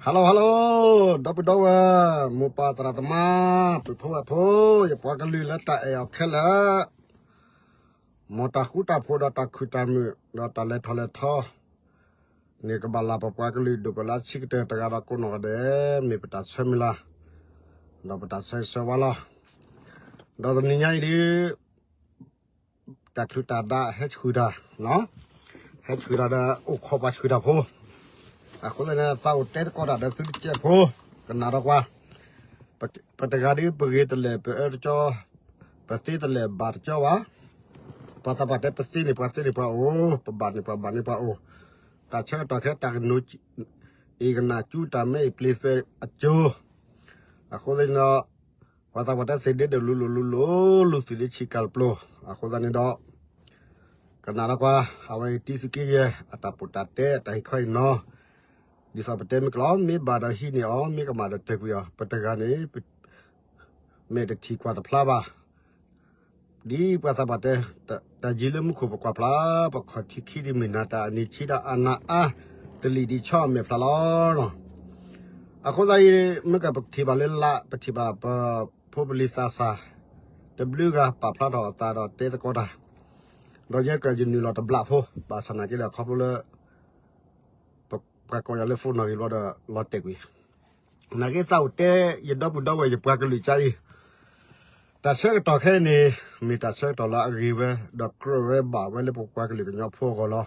Hello hello, ဒီပုၢ်ဒီဝဲၢ်, မိၢ်ပၢ်သရၣ်သမါ, ပုၢ်ဖိဝဲၢ်ဖိ, ယပှၤကလုာ်လၢတၢ်အဲၣ်အီၤခဲလၢာ်, မ်တၢ်ဃူတၢ်ဖိးဒီးတၢ်ခုၣ်တၢ်မုာ် ဒီးတၢ်လဲၤထီၣ်လဲၤထီန့ၣ် ကဘၣ်လၢပပှၤကလုာ်ဒိၣ်ပှၤလၢဆံးကတၢၢ်တဂၤဒီးကိးနီၢ်ဂၤဒဲး မ့ၢ်ပတၢ်ဆၢမုၢ်လၢ် ဒီးပတၢ်ဆၢဂ့ၤဆၢဝါလီၤ. ဒီးတနံၤညါအံၤဒ် တၢ်ချုးတၢ်ဒးဟဲဆှုၣ်တၢ်, ဟဲဆှုၣ်တၢ်ဒီးအိၣ်ခိးပှၤဆှုၣ်တၢ်ဖိ, အဃိသတးန့ၣ် သးအိၣ်တဲသကိးတၢ်ဒီးသုတကဲးဖိ, ကနၣ်ဒီးကွၢ်, ပတဂၤဒ်ပဂ့ၤတလဲၣ်ပအၢတကၠီ, ပသ့တလဲၣ်ဘၣ်တကၠီဘၣ်, ပှၤသးပှၢ်တဲပသ့န့ၣ်ပှၤသ့န့ၣ်ပှၤအိၣ်, ပဘၣ်န့ၣ်ပှၤဘၣ်န့ၣ်ပှၤအိၣ်, တၢ်ဆၢကတီၢ်ခဲတၢ်ကနိး အ့ၣ်ကနၣ်ကၠူတၢ်မဲအံၤပျ့ၤသွဲၣ်အကၠိ, အဃိသတးန့ၣ်ဒီး ပှၤသးပှၢ်တဲသ့ၣ်ဒ့ဒိၣ်လူၤလိာ်လူၤလိာ် လူၤသ့ၣ်ဒ့ဆံးကၢ်တပျိၤ, အဃိသတးန့ၣ်ဒီး ကနၣ်ဒီးကွၢ်, အဝဲအံၤတံသုးက့ယဲၢ် အတၢ်ပိာ်တၢ်တဲ အတၢ်ဟ့ၣ်ခီဟ့ၣ်နီၤ, ဒ်သိးပတဲမ့ၢ်ကလီၤ မ့ၢ်ဘၣ်ဒီးဟံးန့ၢ်အီၤ, မ့ၢ်ကမၣ်ဒီးတဲာ်ကွံာ်အီၤ, ပတဂၤန့ၣ် မ့ၢ်တထံၣ်ကွၢ်တဖျါဘၣ်. ဒ်ပှၤသးပှၢ်တဲ, တၢ်ယံၤလၢမူခိၣ်ပကွၢ်ဖျါ, ပခီၣ်ထံးခံဒ်မုၢ်နၤတၢ်အနံၤဆံးဒီးအနၢ်အါ, တလံာ်ဒ်ဆီအမဲာ်ဖျါလီၤ. အဃိသတးအံၤ မ့ၢ်ကပထံၣ်ဘၣ်လၢလၢ ပထံၣ်ဘၣ်ပဖိပလံၤသးစၢ် တဘျုးဂၤပာ်ဖျါထီၣ်အသးဒီးတဲသကိးတၢ်, ဒီးယဲကယနုာ်လီၤတဘျးဖိ, ဘၣ်ဆၣ်နာ်က့ဒီးခီဖျိလၢ ပှၤကိးယၤလၢ phone နီၣ်ဂံၢ်ဘျီဒီး လီၤတဲာ်ကွံာ်, နာ်က့သးအိၣ်တဲ ယဒီပုၢ်ဒီဝဲၢ်ယပှၤကလုာ်ကါအံၤ, တၢ်ဆၢကတီၢ်ခဲအံၤန့ၣ် မ့ၢ်တၢ်ဆၢကတီၢ်လၢအဂ့ၤဝဲ ဒီးကြၢးဝဲဘၣ်ဝဲလၢပပှၤကလုာ်ကညီဖိအဂီၢ်လီၤ.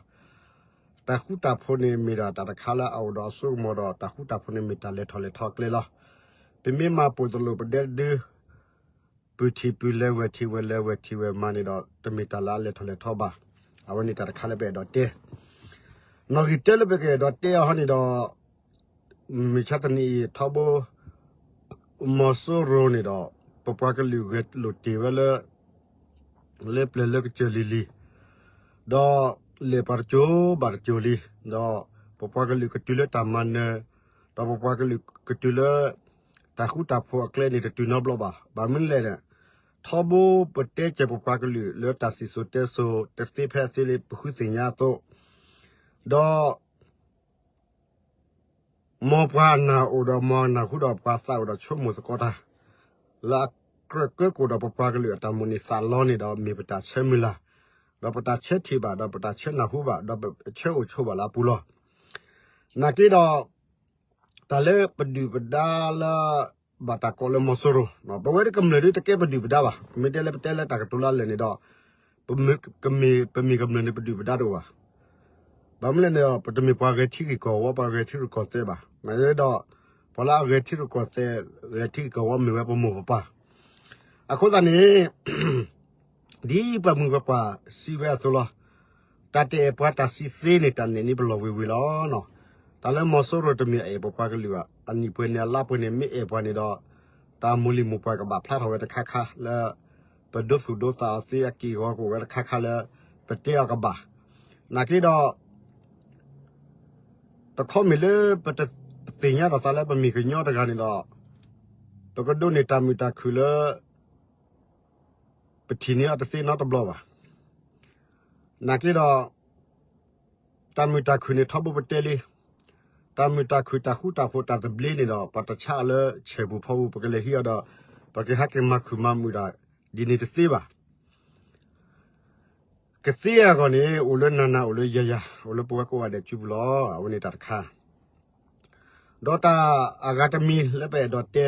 တၢ်ဃူတၢ်ဖိးန့ၣ် မ့ၢ်ဒၣ်တၢ်တခါလၢအအိၣ်ဒီးအစိကမီၤဒီး တၢ်ဃူတၢ်ဖိးန့ၣ် မ့ၢ်တၢ်လဲၤထီၣ်လဲၤထီအကျဲလီၤ. ပမ့ၢ်မၤပိာ်တလိာ်ပဒဲဒု ပုၢ်ထံၣ်ပုၢ်လဲၤ ဝဲၢ်ထံၣ်ဝဲၢ်လဲၤ ဝဲၢ်ထံၣ်ဝဲၢ်မၤန့ၣ်ဒီး တမ့ၢ်တၢ်လၢအလဲၤထီၣ်လဲၤထီဘၣ်. အဝဲန့ၣ်တၢ်တခါလၢပအဲၣ်ဒိးတဲ, နီၣ်ဂံၢ်တၢလၢပကအဲၣ်ဒိးတဲအီၤဟီန့ၣ်ဒီး မုၢ်ဆါတနံၤအံၤ ထီဘိ မီၤစိရိၤန့ၣ်ဒီး ပပှၤကလုာ်ဂဲၤလိာ်တ့ၢ်ဝဲလၢ လၢပျၢၤလၢကစၢၢ်လံၤလံၤ, ဒီးလဲၤပှၤတစိၤဘၣ်တစိၤလံ, ဒီးပပှၤကလုာ်ကတုၤလၢတၢ်မၤနၢၤ, ဒီးပပှၤကလုာ်ကတုၤလၢ တၢ်ဃူတၢ်ဖိးအကျဲန့ၣ် တတုၤနီတဘျီဘၣ်. ဘၣ်မနုၤလဲၣ်န့ၣ်, ထီဘိပတဲစၢၤပပှၤကလုာ်လၢတၢ်စံၣ်စိၤတဲစိၤ တသ့ဖဲအသ့လၢပဃုသ့ၣ်ညါအသိး, ဒီး မ်ပှၤနၢ်အိၣ်ဒီး မ်နၢ်ဟူဒီး ပှၤသးအိၣ်ဒီးဆိကမိၣ်သကိးတၢ်, လၢအကြၢးကၢကိၣ်ဒီးပပှၤကလုာ်အတၢ်မိၣ်န့ၢ်သးလီန့ၣ်ဒီး မ့ၢ်ပတၢ်ဆၢမုၢ်လၢ်, ဒီးပတၢ်ဆၢထံၣ်ဘၣ် ဒီးပတၢ်ဆၢနၢ်ဟူဘၣ် ဒီးပဆၢအိၣ်ဆိးဘၣ်လၢအပူၤလီၤ. နာ်က့ဒီး တၢ်လၢပဒုၣ်ပဒါလၢ ဘၣ်တၢ်ကိးလၢမီၤစိရိၤ, ပဝဲဒၣ်ကမျၢၢ်ဒ်တကဲပဒုၣ်ပဒါဘၣ်. မ့ၢ်တဲလၢပတဲလၢတၢ်ကတိၤလၢအလၢာ်န့ၣ်ဒီး ပမ့ၢ်ကမျၢၢ်န့ၣ် ပဒုၣ်ပဒါတအိၣ်ဘၣ်. ဘၣ်မနုၤလဲၣ်န့ၣ်ဒီး ပတမ့ၢ်ပှၤဂဲၤထံဂ့ၢ်ကီၢ်ဝီ ပှၤဂဲၤထံရူၢ်ကီၢ်သဲးဘၣ်. နာ်က့ဒီး ပှၤလၢအဂဲၤထံရူၢ်ကီၢ်သဲး ဂဲၤထံဂ့ၢ်ကီၢ်ဝီမ့ၢ်ဝဲပမိၢ်ပပၢ်. အဃိသတးန့ၣ် ဒ်ပှၤမုၢ်ပှၤပှၢ်စံးဝဲအသိးလီၤ. တၢ်တအဲၣ်ပှၤတၢ်စံးသ့န့ၣ် တၢ်နဲၣ်န့ၢ်ပလီၢ်ဝ့ၢ်ဝ့ၢ်လီၤ. တၢ်လၢမီၤစိရိၤတမ့ၢ်အအဲၣ်ပပှၤကလုာ်ဘၣ်. အနံၣ်ပှဲၤန့ၣ် အလါပှဲၤန့ၣ် မ့ၢ်အဲၣ်ပှၤန့ၣ်ဒီး တၢ်မိၢ်လံၢ်မိၢ်ပှၢ်ကဘၣ်ဖျါထီၣ်ဝဲတခါခါလၢ ပဒိသူၣ်ဒိသးအီၤသ့ အက့ၢ်အဂီၤကအိၣ်ဝဲတခါခါလၢ ပတဲအီၤကဘၣ်. နာ်က့ဒီး တခီမ့ၢ်လၢပတသ့ၣ်ညါထီၣ်သးလၢပမ့ၢ်ကညီတဂၤန့ၣ်ဒီး ပကဒိးန့ၢ်တၢ်မုာ်တၢ်ခုၣ်လၢ ပထံၣ်န့ၢ်အီၤတသ့နီတဘျီဘၣ်. နာ်က့ဒီး တၢ်မုာ်တၢ်ခုၣ်န့ၣ် ထီဘိပတဲလံ. တၢ်မုာ်တၢ်ခုၣ် တၢ်ဃူတၢ်ဖိး တၢ်သဘျ့န့ၣ်ဒီး ပှၤတဆါအီၤလၢဆဲးပူၤဖီပူၤ ပကလဲၤဟံးအီၤဒီး ပကဟဲက့ၤမၤခုၣ်မၤမုာ်ဒၣ် ဒ်န့ၣ်တသ့ဘၣ်. ကသ့အဂီၢ်န့ၣ် အိၣ်လၢနၤနၤ အိၣ်လၢယၤယၤ အိၣ်လၢပဝဲကိးဂၤဒဲးစုပူၤလီၤ. အဝဲန့ၣ်တၢ်တခါ ဒီးတၢ်အဂၤတမံၤလၢပအဲၣ်ဒိးတဲ,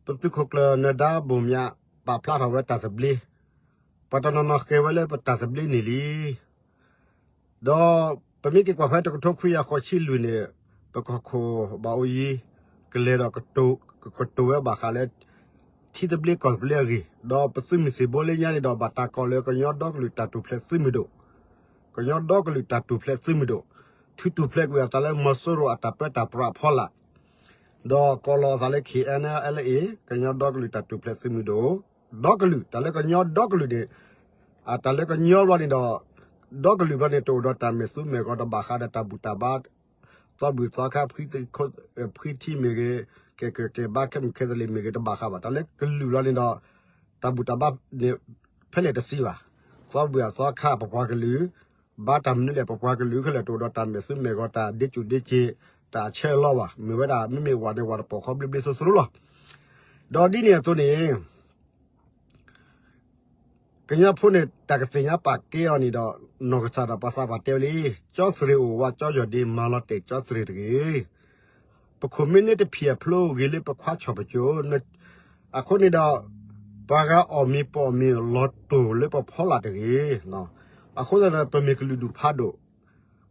ပသုးခိၣ်ကျၢၢ်နၢၤဒါဘိၣ်မၠး ပာ်ဖျါထီၣ်ဝဲတၢ်သဘျ့, ပှၤတနီၤနီၤဃဲၤဝဲလၢပတၢ်သဘျ့န့ၣ်လံ. ဒီးပမ့ၢ်က့ၤကွၢ်ဖဲတကထိခွံကယၤဃိးဆံလွံၢ်န့ၣ်, ပကီၢ်ခိၣ်ဘၣ်အိၣ်ယံၤ ကလဲၤဒီး ကတိၤဝဲဘၣ်ဃးလၢ ထံသဘျ့ကီၢ်သဘျ့အဂ့ၢ်, ဒီးပသုးမုၢ်သံၣ်ဘိလၢညါန့ၣ်ဒီး ဘၣ်တၢ်ကိးလၢကညီဒီကလုာ်တၢ်ထူၣ်ဖျဲးသုးမုၢ်ဒိၣ်, ကညီဒီကလုာ်တၢ်ထူၣ်ဖျဲးသုးမုၢ်ဒိၣ်, ထုးထူၣ်ဖျဲးကွံာ်အသးလၢမီၤစိရိၤအတၢ်ပၢတၢ်ပြးအဖီလာ်, ဒီးကိးလီၤအသးလၢ KNLA ကညီဒီကလုာ်တၢ်ထူၣ်ဖျဲးသုးမုၢ်ဒိၣ်, ဒီကလုာ် တၢ်လၢကညီဒီကလုာ်န့ၣ်, တၢ်လၢကညီဘျီန့ၣ်ဒီး, ဒီကလုာ်ဘျီန့ၣ် တအိၣ်ဒီးတၢ်မဲာ်သူမဲာ်ဂီၤတဘၣ်ဃးဒီးတၢ်ဘူၣ်တၢ်ဘါ သီဘူၣ်သီခါ ဖှံထံမ့ၢ်ဂ့ၤ, ကဲကဲကဲဘါခဲမုၢ်ခဲသလ့ၣ်မ့ၢ်ဂ့ၤ တဘၣ်ဃးဘၣ်. တၢ်လၢကလုာ်လီၤန့ၣ်ဒီး တၢ်ဘူၣ်တၢ်ဘါန့ၣ် ဖဲလဲၣ်တစံးဘၣ်. သီဘူၣ်အသီခါ ပပှၤကလုာ်, ဘါတၢ်မနုၤလဲၣ် ပပှၤကလုာ်ခဲလၢာ် တအိၣ်ဒီးတၢ်မဲာ်သူမဲာ်ဂီၤ တၢ်ဒ့စူၣ်ဒ့စ့း, တၢ်ဆၢအလီၢ်ဘၣ်, မ့ၢ်ဝဲဒၣ် မ့မ့ၢ်ဝၤန့ၣ် ဝၤတပိာ်ဃီဘျ့ဘျ့သိသိလီၤ. ဒီးဒ်န့ၣ်အသိးန့ၣ် ကညီဖိန့ၣ် တၢ်ကသ့ၣ်ညါပာ်ကဲအီၤန့ၣ်ဒီး နီၢ်ကစၢ်ဒီးပှၤသးပှၢ်တဲဝဲလံ, ကၠီသရ့ၣ်အိၣ်ဝးကၠီယီၢ်ဒ့ မၤလီၤတဲာ်ကၠီသရ့ၣ်တဂ့ၤ. ပခိၣ်မ့ၢ်န့ၢ်တဖံးအဖျိဂ့ၤလၢပခွါဆီၣ်ပကၠိ, အဃိန့ၣ်ဒီး ပှၤဂၤအီၣ်မ့ၤပအီၣ်မ့ၤလီၤတိၢ်လၢပဖီလာ်တဂ့ၤ. အဃိသတးဒီး ပမ့ၢ်ကလုာ်ဒူၣ်ဖးဒိၣ်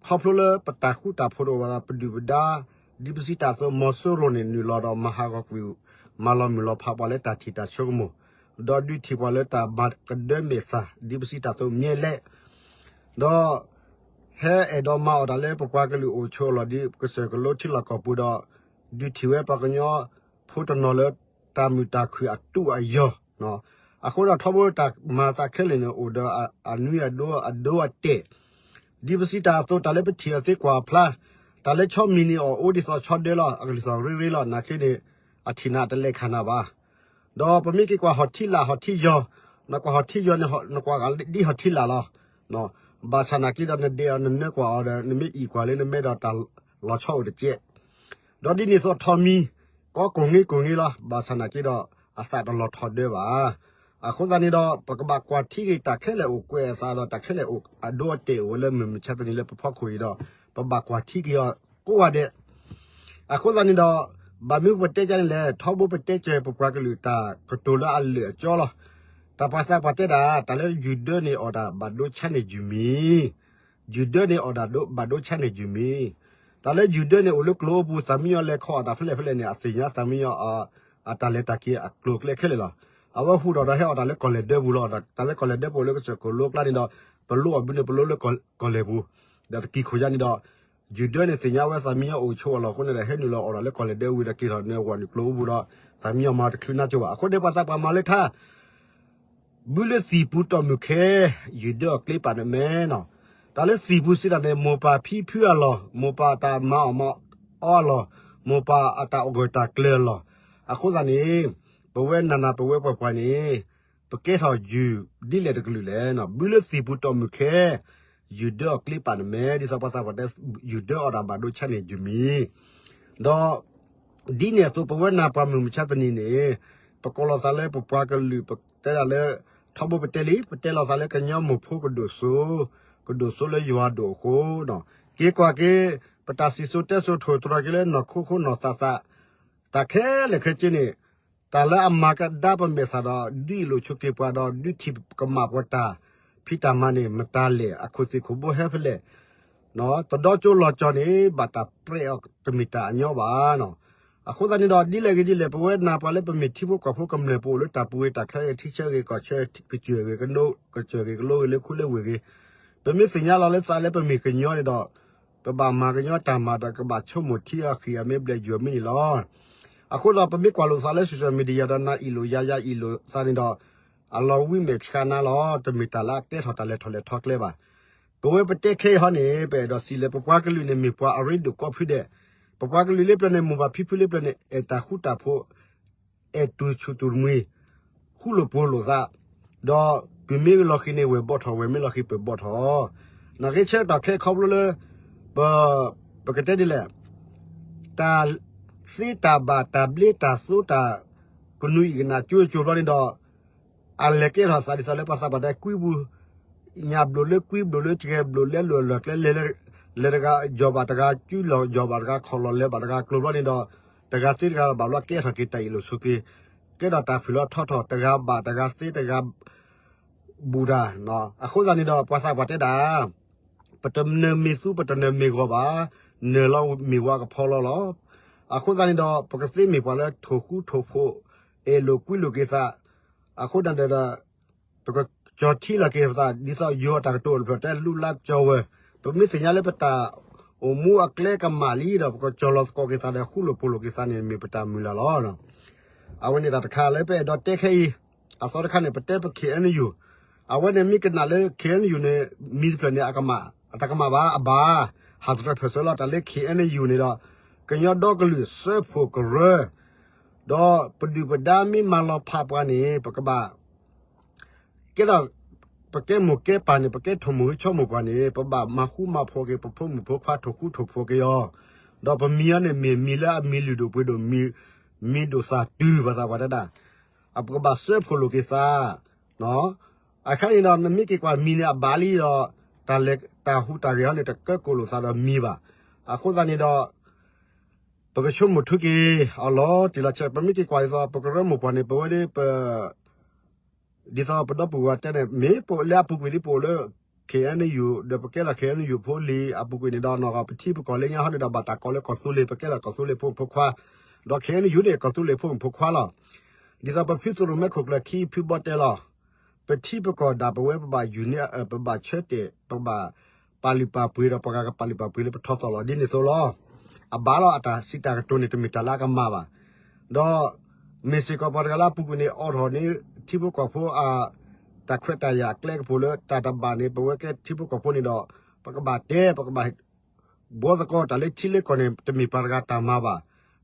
ခီဖျိလၢပတၢ်ဃူတၢ်ဖိးတအိၣ်ဘၣ်ဒီး ပဒုၣ်ပဒါ ဒ်ပစံးတၢ်အသိး မီၤစိရိၤန့ၣ် နုာ်လီၤဒီးမၤဟးဂီၤကွံာ် မၤလီၤမုၢ်လီၤဖးပှၤလၢတၢ်ထံၣ်တၢ်ဆိကမိၣ်, ဒီးဒုးထံၣ်ပှၤလၢတၢ်မၤကဒၢမဲာ်သၣ် ဒ်ပစံးတၢ်အသိးမ့ၢ်လဲၣ်, ဒီး ဟဲအဲၣ်ဒိးမၤအီၣ်တၢ်လၢပပှၤကလုာ်အိၣ်ဆိးအလီၢ်ဒ်ကစၢၢ်ကလိထံလီၢ်ကီၢ်ပူၤဒီး ဒုးထံၣ်ဝဲပှၤကညီဖိတနီၤလၢတၢ်မုာ်တၢ်ခုၣ်အတူးအယီၤ, အဃိဒီးထီဘိတၢ်မၤသးခဲလၢာ်န့ၣ် အိၣ်ဒီးအနွံအဒိအဒိအတဲာ်, ဒ်ပစံးတၢ်အသိး တၢ်လၢပထံၣ်အီၤသ့ကွၢ်အဖျါ, တၢ်လၢဆီမံၤန့ၣ်အီၣ်အိၣ်ဒ်သိးဆီဒၢလီၤ, အကလုၢ်သီၣ်ရ့ရ့လီၤ, နာ်က့န့ၣ် အထံၣ်နၤတလဲၤခးနၤဘၣ်. ဒီးပမ့ၢ်က့ၤကွၢ်ဟီၣ်ထံလာ်ဟီၣ်ထံယီၤ, နကွၢ်ဟီၣ်ထံယီၤန့ၣ် နကွၢ်ဂၤဒ်ဟီၣ်ထံလာ်လီၤ. ဘၣ်ဆၣ်နာ်က့ဒီးနဒဲးအီၤနနၢကွၢ်အီၤဒီး နမ့ၢ်အံၣ်ကွၢ်လၢနမဲဒီးတၢ်လီၤဆီအိၣ်တကဲး, ဒီးဒ်န့ၣ်သိးထီမံၤ ကီကိၢ်င့ကိၢ်င့လီၤ, ဘၣ်ဆၣ်နာ်က့ဒီး အသးတလီၤထီဒၢဘၣ်. အဃိသတးန့ၣ်ဒီး ပကဘၣ်ကွၢ်ထံက့ၤတၢ်ခဲလၢာ်အိၣ်ကွဲးအသးဒီး တၢ်ခဲလၢာ်အိၣ်အဒိအတဲာ်အိၣ်ဝဲလၢမုၢ်မဆါတနံၤလၢပဖီခိၣ်အံၤဒီး ပဘၣ်ကွၢ်ထံက့ၤအီၤကိးဂၤဒဲး အဃိသတးန့ၣ်ဒီး ဘၣ်မနုၤပတဲကန့ၣ်လဲၣ်, ထီဘိပတဲကၢၤပပှၤကလုာ်တၢ်ကတိၤလၢအလၢာ်အကၠီလီၤ. တၢ်ပှၤသးပှၢ်တဲဒၣ် တၢ်လၢယုၢ်ဒၢန့ၣ်အီၣ်ဒၣ်ဘၣ်ဒိဆါန့ၢ်ယုၢ်မံၤ, ယုၢ်ဒၢန့ၣ်အီၣ်ဒၣ်ဘၣ်ဒိဆါန့ၢ်ယုၢ်မံၤ, တၢ်လၢယုၢ်ဒၢန့ၣ်အိၣ်လၢကျိၤအိပူၤ သးမံညီလဲၤခီအီၣ်တၢ်ဖဲလဲၣ်ဖဲလဲၣ်န့ၣ် အသ့ၣ်ညါသးမံညီ အတၢ်လဲၤတၢ်က့ၤအကျိၤအကျဲခဲလၢာ်လီၤ. အဝဲဟူးထီၣ်ဒီးဟဲအီၣ်တၢ်လၢကီၢ်လဲၢ်ဒၢပူၤလီၤ. တၢ်လၢကီၢ်လဲၢ်ဒၢပူၤလၢကစၢၢ်ခိၣ်လိကျါန့ၣ်ဒီး ပလိအီၤဘုန့ၣ် ပလိလၢကီၢ်လဲၢ်ပူၤ, ဒီးတကံၢ်ခိၣ်ညါန့ၣ်ဒီး ယုၢ်ဒၢန့ၣ်သ့ၣ်ညါဝဲသးမံညီအိၣ်ဆိးအလီၢ်အဃိန့ၣ်ဒီး ဟဲနုာ်လီၤအီၣ်တၢ်လၢကီၢ်လဲၢ်ဒၢဝံၤဒီးက့ၤထီၣ်န့ၣ် ဝဲနုာ်ကျိၤအိပူၤဒီး သးမံညီမၤတချုးနါကၠိဘၣ်. အဃိန့ၣ်ပှၤသးပှၢ်မၤလၢထါ ဘုလၢသံၣ်ပူၤတီၢ်မုၢ်ခဲ, ယုၢ်ဒၢအီၣ်ကျ့ပာ်နမဲနီၤ. တၢ်လၢသံၣ်ပူၤစံးတၢ်န့ၣ် မိၢ်ပၢ်ဖံဖုအလီၢ်, မိၢ်ပၢ်တၢ်မၤအီၣ်မၤအီအလီၢ်, မိၢ်ပၢ်အတၢ်အိၣ်ဂၢၢ်တၢ်ကျၢၤအလီၢ်. အဃိသတးန့ၣ် ပဝဲနၤနၤပဝဲပှၤပှၤန့ၣ် ပကဲထီၣ်ယုၢ်ဒ်လဲၣ်တကလုာ်လဲၣ်. ဘုလၢသံၣ်ပူၤတီၢ်မုၢ်ခဲ, ယုၢ်ဒၢအီၣ်ကျ့ပာ်နမဲ, ဒ်သိးပှၤသးပှၢ်တဲ ယုၢ်ဒၢအီၣ်ဒၣ်ဘၣ်ဒိဆါန့ၢ်ယုၢ်မံၤ ဒီး ဒ်န့ၣ်အသိး ပဝဲနၤပှၤမုၢ်မဆါတနံၤန့ၣ် ပကိးလီၤသးလၢပပှၤကလုာ် ပတဲဒၣ်လၢ ထီဘိပတဲလံ ပတဲလီၤသးလၢကညီမိၢ်ဖိကဒိၣ်စိ, ကဒိၣ်စိလၢယွၤဒိၣ်အဃိ, က့ၤကွၢ်က့ၤ ပတၢ်စံၣ်စိၤတဲစိၤထိၣ်တြီၤက့ၤလၢနီၢ်ခိခိၣ်နီၢ်သးသး, တၢ်ခဲလၢာ်ခဲဆ့န့ၣ် တၢ်လၢအမၤကဒါပမဲာ်သၣ်ဒီး ဒုးအ့ၣ်လိာ်ဆိးက့ၤပှၤဒီး ဒုးထံၣ်ကမၣ်ပှၤတၢ်ဖံးတၢ်မၤန့ၣ် မတၤလဲၣ် အခိၣ်သ့ၣ်ခိၣ်ဘိဟဲဖဲလဲၣ် တဒီကၠိလီၤကၠီန့ၣ် ဘၣ်တၢ်ပြဲးအီၤတမ့ၢ်တၢ်အညီဘၣ်နီၤ. အဃိသတးန့ၣ်ဒီး ဒ်လဲၣ်ဂ့ၤဒ်လဲၣ် ပဝဲနၤပှၤလၢပမ့ၢ်ထံဖိကီၢ်ဖိကမျၢၢ် ပအိၣ်လၢတၢ်ပူၤဂ့ၤ တၢ်ချၢဂ့ၤ ထံဆၢဂ့ၤ ကီၢ်ဆၢ ကစၢၢ်ဂ့ၤ ကၠိဂ့ၤလၢခူလၢဝ့ၢ်ဂ့ၤ ပမ့ၢ်သ့ၣ်ညါလီၤလၢသးလၢပမ့ၢ်ကညီန့ၣ်ဒီး ပဘၣ်မၤကညီတၢ်မၤဒီး ကဘၣ်ဆိကမိၣ်ထံအီၤဃံးအီၤမ့ၢ်ဘျဲၣ်ယွၤမ့ၢ်န့ၣ်လီၤ. အဃိဒီးပမ့ၢ်ကွၢ်လိာ်သးလၢ social media ဒီးနၤအ့ၣ်လိာ်ယၤ ယၤအ့ၣ်လိာ်သးန့ၣ်ဒီး အလီၤဝံၤမဲာ်ဆှးနၤလီၤ. တမ့ၢ်တၢ်လၢအကဲထီၣ်တၢ်လဲၤထီၣ်လဲၤထီကျဲဘၣ်. ပဝဲပတဲခဲအံၤဟီန့ၣ် ပအဲၣ်ဒိးစံးလၢ ပပှၤကလုာ်န့ၣ် မ့ၢ်ပှၤအရ့ဒိၣ်ကီဖုဒဲး, ပပှၤကလုာ်လၢပျၢၤန့ၣ် မိၢ်ပၢ်ဖံဖုလၢပျၢၤန့ၣ် အဲၣ်တၢ်ဃူတၢ်ဖိး, အဲၣ်တူၢ်ဆူၣ်တူၢ်တမှံၤ, ဃူလိာ်ဖိးလိာ်သး, ဒီးပမ့ၢ်လီၤဃံၤန့ၣ် ဝဲၢ်ဘီၣ်ထီၣ်, ဝဲၢ်မ့ၢ်လီၤဃံၤပၢၢ်ဘီၣ်ထီၣ်. နာ်က့ဆၢကတီၢ်ခဲအံၤခီဖျိလၢ ပ ပကတဲဒ်လဲၣ်, တၢ်သ့တၢ်ဘၣ် တၢ်ဘျ့တၢ်သိတၢ် ကနူၤအံၣ်ကနၣ်ကၠိကၠိဘျီန့ၣ်ဒီး အလဲၤကဲထီၣ်သးဒ်သိးလၢပှၤသးပှၢ်တဲ ကွံဘျိး, ညၣ်ဘျိးလၢကွံဘျိးလၢကဲဘျိးလၢလၢၢ်လၢၢ်ကျဲ လဲၤတဂၤယီၢ်ဘၣ်တဂၤ ကုလီၤယီၢ်ဘၣ်တဂၤ ခီၣ်လီၤလၢၤဘၣ်တဂၤကျိၤဘျီန့ၣ်ဒီး တဂၤသ့တဂၤဘၣ်ဘျီကဲထီၣ်က့ၤတၢ်အ့ၣ်လိာ်ဆိးက့ၤ, ကဲထီၣ်တၢ်ဖုၣ်လီၤထီထီၣ် တဂၤဘၣ်တဂၤသ့တဂၤ ဘူးတၢ်. အဃိသတးန့ၣ်ဒီး ပှၤသးပှၢ်တဲဒၣ် ပတနၢၤမ့ၢ်သူ ပတနၢၤမ့ၢ်ဂီၤဘၣ်, နၢၤလီၤမ့ၢ်ဝါကဖီလီၤလီၤ. အဃိသတးန့ၣ်ဒီး ပကသ့မ့ၢ်ပှၤလၢထိၣ်ဃူထိၣ်ဖိး, အဲၣ်လိာ်ကွံလိာ်က့ၤသး, အဃိသတးဒီး ပကကၠီၤထံလီၤက့ၤပသး ဒ်သိးယိၤအတၢ်ကတိၤအိၣ်တဖျၢၣ်တဲ လူလါကၠီၤဝဲၤ, ပမ့ၢ်သ့ၣ်ညါလၢပတၢ်အိၣ်မူအကျဲကမၣ်လံဒီး ပကကၠီၤလီၤသကိးက့ၤသးဒီး ဃူလိာ်ဖိးလိာ်က့ၤသးန့ၣ် မ့ၢ်ပတၢ်မုၢ်လၢ်လီၤ. အဝဲန့ၣ်တၢ်တခါလၢပအဲၣ်ဒိးတဲခဲအံၤ, အသီတခါန့ၣ် ပတဲပ K N U, အဝဲန့ၣ်မ့ၢ်ကနၣ်လၢ K N U န့ၣ် မံၤတဖျၢၣ်န့ၣ် အကမၣ်, အတကမၣ်ဘၣ်, အဘၣ်, ဟးတတြၢၢ်ဖၢၣ်စၢၤလီၤ. တၢ်လၢ K N U န့ၣ်ဒီး ကညီဒီကလုာ်စၢဖှိၣ်ကရၢ ဒီးပဒုၣ်ပဒါမ့ၢ်မၤလီၤဖးပှၤန့ၣ် ပကဘၣ် ကဲဒီး ပကဲမိၢ်ကဲပၢ်န့ၣ် ပကဲထိၣ်မိၢ်ဟံးဆီမိၢ်ပှၢ်န့ၣ် ပဘၣ်မၤဃူမၤဖိးက့ၤ ပဖိမုၣ်ဖိခွါ ထိၣ်ဃူထိၣ်ဖိးက့ၤအီၤ, ဒီးပမံၤအံၤန့ၣ် မ့ၢ်မံၤလၢအမံၤလုၢ်ဒိၣ်ပှ့ၤဒိၣ်, မံၤဒိၣ်သၣ်တုၤ ပှၤသးပှၢ်တဲဒၣ်, ပကဘၣ်စၢဖှိၣ်လိာ်က့ၤသး အခါန့ၣ်ဒီး နမ့ၢ်က့ၤကွၢ်မံၤန့ၣ် အဘၣ်လံဒီး တၢ်လဲၤတၢ်ဟူးတၢ်ဂဲၤဟီန့ၣ် တကၢကိၣ်လိာ်သးဒီးမံၤဘၣ်. အဃိသတးန့ၣ်ဒီး ပကဆိကမိၣ်ထူက့ၤအီၤလီၤ. တံၤလီၤဆဲး ပမ့ၢ်က့ၤကွၢ်ဒ်သိး ပကရၢမိၢ်ပှၢ်န့ၣ် ပဝဲဒၣ်ပ ဒ်သိးပဒီပုၢ်ဝဲၢ်တဲန့ၣ် မ့ၢ်ပအိၣ်လၢအပူၤကွံာ်ဒ်ပအိၣ်လၢ ခ့ၣ်အဲၣ်ယူၣ် ဒီးပကဲထီၣ် ခ့ၣ်အဲၣ်ယူၣ်ဖိလံၤအပူၤကွံာ်န့ၣ်ဒီး နီၢ်ဂၤပထံပကီၢ်လၢညါဟီန့ၣ်ဒီး ဘၣ်တၢ်ကိးလၢကီၢ်သူလ့ၤ ပကဲထီၣ်ကီၢ်သူလ့ၤဖိမုၣ်ဖိခွါ, ဒီးခ့ၣ်အဲၣ်ယူၣ်န့ၣ် ကီၢ်သူလ့ၤဖိမုၣ်ဖိခွါလီၤ. ဒ်သိးပဖုသရိၣ်မဲခိၣ်ကျၢၢ်ခံဖုဘီတဲလီၤ, ပထံပကီၢ်ဒၣ်ပဝဲပဘၣ်ယူၢ်န့ၢ် ပဘၣ်ဆၢတဲာ် ပဘၣ်ပာ်လုၢ်ပာ်ပှ့ၤဒီး ပှၤဂၤကပာ်လုၢ်ပာ်ပှ့ၤလၢပထီၣ်သီၣ်လီၤ ဒ်န့ၣ်အသိးလီၤ. အဘၣ်လီၤ အတၢ်စံးတၢ်ကတိၤန့ၣ် တမ့ၢ်တၢ်လၢအကမၣ်ဘၣ်. ဒီး မ့ၢ်စ့ၢ်ကီးပှၤတဂၤလၢအပူၤကွံာ်န့ၣ် အိးထီၣ်န့ၢ်ထံဖိကီၢ်ဖိအ တၢ်ခွဲးတၢ်ယာ်အကျဲကပူၤလၢတၢ်တဘၣ်န့ၣ် ပဝဲကဲထံဖိကီၢ်ဖိန့ၣ်ဒီး ပကဘၣ်တဲ ပကဘၣ် ဘှီသကိးတၢ်လၢထံလၢကီၢ်န့ၣ် တမ့ၢ်ပှၤတဂၤတၢ်မၤဘၣ်.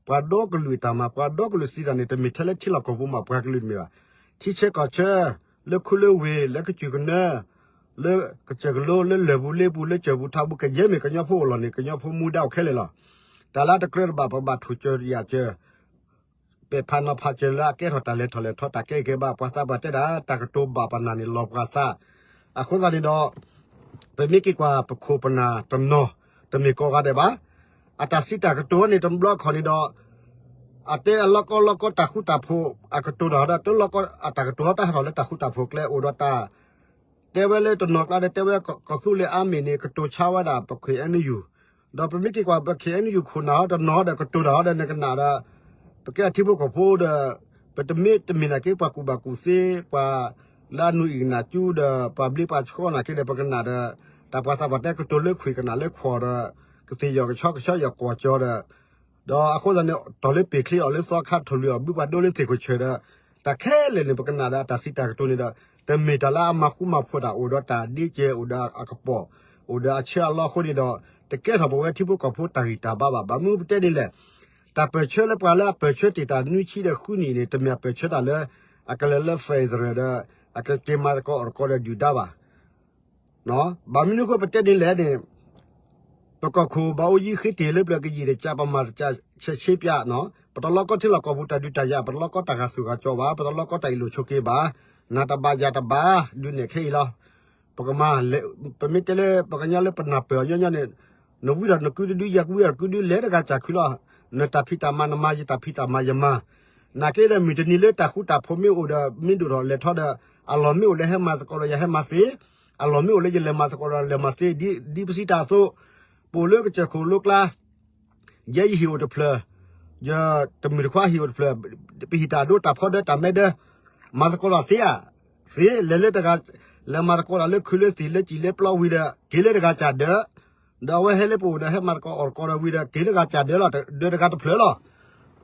ပှၤဒီကလုာ်အတၢ်မၤ ပှၤဒီကလုာ်စံးတၢ်န့ၣ် တမ့ၢ်ထဲလၢထံလီၢ်ကီၢ်ပူၤမး ပှၤကလုာ်တမ့ၢ်ဘၣ်. ထံဆၢကီၢ်ဆၢ လၢခူလၢဝ့ၢ် လၢကစၢၢ်ကနၢ လၢကစၢၢ်ကလိ လၢလၢၢ်ပူၤလ့ပူၤ လၢစၢၢ်ပူၤထးပူၤ ကယဲၢ်မ့ၢ်ကညီဖိအိၣ်လီၤန့ၣ် ကညီဖိမူဒါအိၣ်ခဲလၢာ်လီၤ. တၢ်လၢတကြၢးတဘၣ် ပကဘၣ်ထူၣ်စၢၤယာ်စၢၤ ပဲာ်ဖးနီၤဖးစၢၤလၢအကဲထီၣ်တၢ်လဲၤထီၣ်လဲၤထီ တၢ်ကဲကဲဘၣ် ပှၤသးပှၢ်တဲဒၣ် တၢ်ကတိၤဘၣ်ပနၢ်န့ၣ် လီၤပှၤသး. အဃိသတးန့ၣ်ဒီး ပမ့ၢ်က့ၤကွၢ်ပခိၣ်ပနၢ်တနီၤ တမ့ၢ်ကိးဂၤဒဲးဘၣ်. အတၢ်စံးတၢ်ကတိၤန့ၣ် တဘျီခီၣ်န့ၣ်ဒီး အတဲအလီၢ်ကီလီၢ်ကီတၢ်ဃူတၢ်ဖိး အကတိၤတၢ်ဒီး တလီၢ်ကီအတၢ်ကတိၤတၢ်ဟးထီၣ်လၢတၢ်ဃူတၢ်ဖိးကျဲ အိၣ်ဒီးတၢ် တဲဝဲလၢတနီၤကျါဒီး တဲဝဲကီၢ်သူလ့ၤအါမ့ၢ်န့ၣ် ကတိၤဆါဝဲဒၣ်ပခ့ၣ်အဲၣ်ယူၣ်, ဒီးပမ့ၢ်က့ၤကွၢ်ပခ့ၣ်အဲၣ်ယူၣ်ခိၣ်နၢ်ဟီဒီး တနီၤဒီးကတိၤတၢ်ဟီဒီး နကနၣ်ဒီး ပကဲထံဖိကီၢ်ဖိဒီး ပတမ့ၢ်တမ့ၢ်နာ်က့ ပှၤကူၣ်ဘၣ်ကူၣ်သ့ ပှၤလၢအနူၤအံၣ်ကနၣ်ကၠူဒီး ပှၤဘျ့ပှၤဆှီနာ်က့ဒီး ပကနၣ်ဒီး တၢ်ပှၤသးပှၢ်တဲကတိၤလၢခွံၣ်ကနၣ်လၢခွီၣ်ဒီး ကသ့ၣ်ယီၣ်ကဆီကဆီယီၣ်ကွီၢ်ကၠီဒီး ဒီးအဃိသတးန့ၣ် တီၢ်လၢပ့ၤချ့အီၤလၢသီခါ ထီၣ်လွံၢ်အီၤဘုပှၤဒိလၢသ့ၣ်ခိၣ်ဆၢၣ်ဒီး တၢ်ခဲလၢာ်န့ၣ် ပကနၣ်ဒီးအတၢ်စံးတၢ်ကတိၤန့ၣ်ဒီး တမ့ၢ်တၢ်လၢအမၤဃူမၤဖိးတၢ် အိၣ်ဒီးတၢ်ဒ့ကဲ အိၣ်ဒီးအကပီၤ အိၣ်ဒီးအဆၢအလီအဃိန့ၣ်ဒီး တကဲထီၣ်ပဝဲထံဖိကီၢ်ဖိတၢ်ဂံၢ်တၢ်ဘါဘၣ်. ဘၣ်မနုၤပတဲန့ၣ်လဲၣ်, တၢ်ပၢၢ်ဆၢလၢပှၤလၢအပၢၢ်ဆၢတ့ၢ်တၢ်နွံဆံဒီးဃုနံၣ်န့ၣ် တမ့ၢ်အပၢၢ်ဆၢတၢ်လၢ အကလဲၤလၢ federal ဒီး အကက့ၤမၤသကိးအီၣ်သကိးဒီးဒုၣ်ဒါဘၣ်. ဘၣ်မနုၤအဃိပတဲန့ၣ်လဲၣ်န့ၣ် ပကီၢ်ခိၣ်ဘၣ်အိၣ်ယံၤဃ့တ့ၢ်လၢပျၢၤကယံာ်တကး ပမၤတကးဆဲးဆ့ပျၢ်, ပတလီၢ်ကီထံလီၢ်ကီၢ်ပူၤတၢ်ဒုးတၢ်ယၤ ပတလီၢ်ကီတၢ်ဂာ်သူၣ်ဂာ်ကၠီဘၣ်, ပတလီၢ်ကီတၢ်အ့ၣ်လိာ်ဆိးက့ဘၣ်, နၤတဘၣ်ယၤတဘၣ် ဒုးနဲၣ်ခဲအံၤလီၤ. ပကမၤ ပမ့ၢ်တဲလၢပှၤကညီလၢပနၢ်ပၢၢ်အီၤညီညီန့ၣ် နဝံဒီးနကုဒုဒု ယကုဝံဒီးကုဒု လဲၤတဂၤစၢ်ခုလီၤ. နတၢ်ဖံးတၢ်မၤနမၤ ယတၢ်ဖံးတၢ်မၤယမၤ နာ်က့ဒီးမုၢ်တနံၤလၢတၢ်ဃူတၢ်ဖိးမ့ၢ်အိၣ်ဒီး မ့ၢ်ဒိၣ်ထီၣ်လဲၤထီဒီး အလီၢ်မ့ၢ်အိၣ်လၢဟဲမၤသကိးဒီးယၤဟဲမၤသ့, အလီၢ်မ့ၢ်အိၣ်လၢယလဲၤမၤသကိးဒီးလဲၤမၤသ့, ဒ်ပစံးတၢ်အသိး, ပအိၣ်လၢကစၢၢ်ခိၣ်လိကျါ, ယဲယဟံၣ်အိၣ်တဖျၢၣ်, ယတမုၢ်တခွါဟံၣ်အိၣ်တဖျၢၣ်, ပဟံၣ်တၢ်ဒိတၢ်ဖီဒၢတၢ်မဲဒၢ, မၤသကိးဒီးသ့ဧါ, သ့, လဲၤလၢတဂၤ, လဲၤမၤသကိးဒီးလၢခုလၢသံၣ်လၢစံၣ်လၢပျီဝံၤဒီး က့ၤလၢတဂၤစၢ်ဒၢး, ဒီးအဝဲဟဲလၢပအိၣ်ဒီးဟဲမၤသကိးအီၣ်သကိးဒီးဝံၤဒီး က့ၤလၢတဂၤစၢ်ဒၢးလီၤ, ဒၢးတဂၤတဖျၢၣ်လီၤ.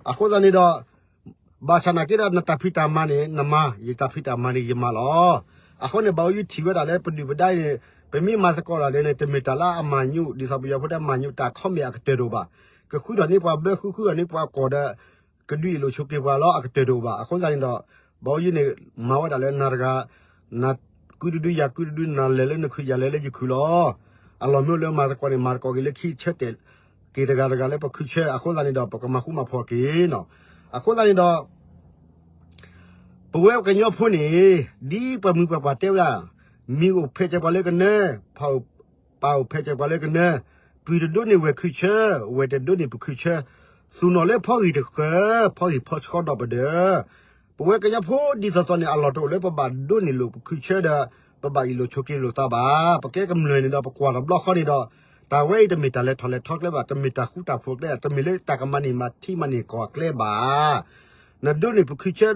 အဃိသတးန့ၣ်ဒီး ဘၣ်ဆၣ်နာ်က့ဒီးနတၢ်ဖံးတၢ်မၤန့ၣ် နမၤ, ယတၢ်ဖံးတၢ်မၤန့ၣ်ယမၤလီၤ. အဃိန့ၣ် ဘၣ်အိၣ်ယုထံၣ်ဝဲဒၣ်လၢပဒုၣ်ပဒါအံၤန့ၣ် ပမ့ၢ်မၤသကိးတၢ်လဲၣ်န့ၣ် တမ့ၢ်တၢ်လၢအမၤညူး ဒ်သိးပယီၤဖိတဲမၤညူးတၢ်ခီမ့ၢ်အကတၢၢ်တအိၣ်ဘၣ်. ကဃုထီၣ်န့ၢ်ပှၤဘၢ ဃုဃုထီၣ်န့ၢ်ပှၤကီၢ်ဒီး ကဒုးအ့ၣ်လိာ်ဆိးက့ပှၤလီၤ အကတၢၢ်တအိၣ်ဘၣ်. အဃိသတးန့ၣ်ဒီး ဘၣ်အိၣ်ယုန့ၣ် မၤဝဲဒၣ်လၢနၤတဂၤ နကုဒုဒု ယၤကုဒုဒု နၤလဲၤလၢနခု ယၤလဲၤလၢယခုလီၤ. အလီၢ်မ့ၢ်အိၣ်လၢမၤသကိးန့ၣ် မၤသကိးက့ၤလၢခံဆၢတဲာ်က့ၤတဂၤတဂၤလၢပခုဆၢ အဃိသတးန့ၣ်ဒီး ပကမၤဃူမၤဖိးက့ၤနီၤ. အဃိသတးန့ၣ်ဒီး ပဝဲပကညီဖိန့ၣ် ဒ်ပှၤမုၢ်ပှၤပှၢ်တဲဝဲဒၣ်, မ့ၢ်အိၣ်ဖဲးစဲးပှၤလၢကနၢ, ပၢ်အိၣ်ဖဲးစဲးပှၤလၢကနၢ, ပုၢ်တဒိးန့ၢ်ဝဲၢ်ခုဆၢ, ဝဲၢ်တဒိးန့ၢ်ပုၢ်ခုဆၢ, သူၣ်နီၣ်လၢဖီဂံၢ်တဃၢၤ, ဖီဂံၢ်ဖီဆှီဒီးပဒၢး ပဝဲကညီဖိဒ်သိးသိးန့ၣ် အလီၢ်တအိၣ်လၢပဘၣ်ဒိးန့ၢ်လိာ်ပခုဆၢဒီး ပဘၣ်အ့ၣ်လိာ်ဆိးက့လိာ်သးဘၣ်. ပကဲကမျၢၢ်န့ၣ်ဒီး ပကွၢ်တဘျီဃီန့ၣ်ဒီး တၢ်ဝဲအံၤတမ့ၢ်တၢ်လဲၤထီၣ်လဲၤထီကျဲဘၣ်, တမ့ၢ်တၢ်ဃူတၢ်ဖိးကျဲ, တမ့ၢ်လၢတၢ်ကမၤန့ၢ်မၤထံမၤန့ၢ်ကီၢ်အကျဲဘၣ်. နဒိးန့ၢ်ပုၢ်ခုဆၢ,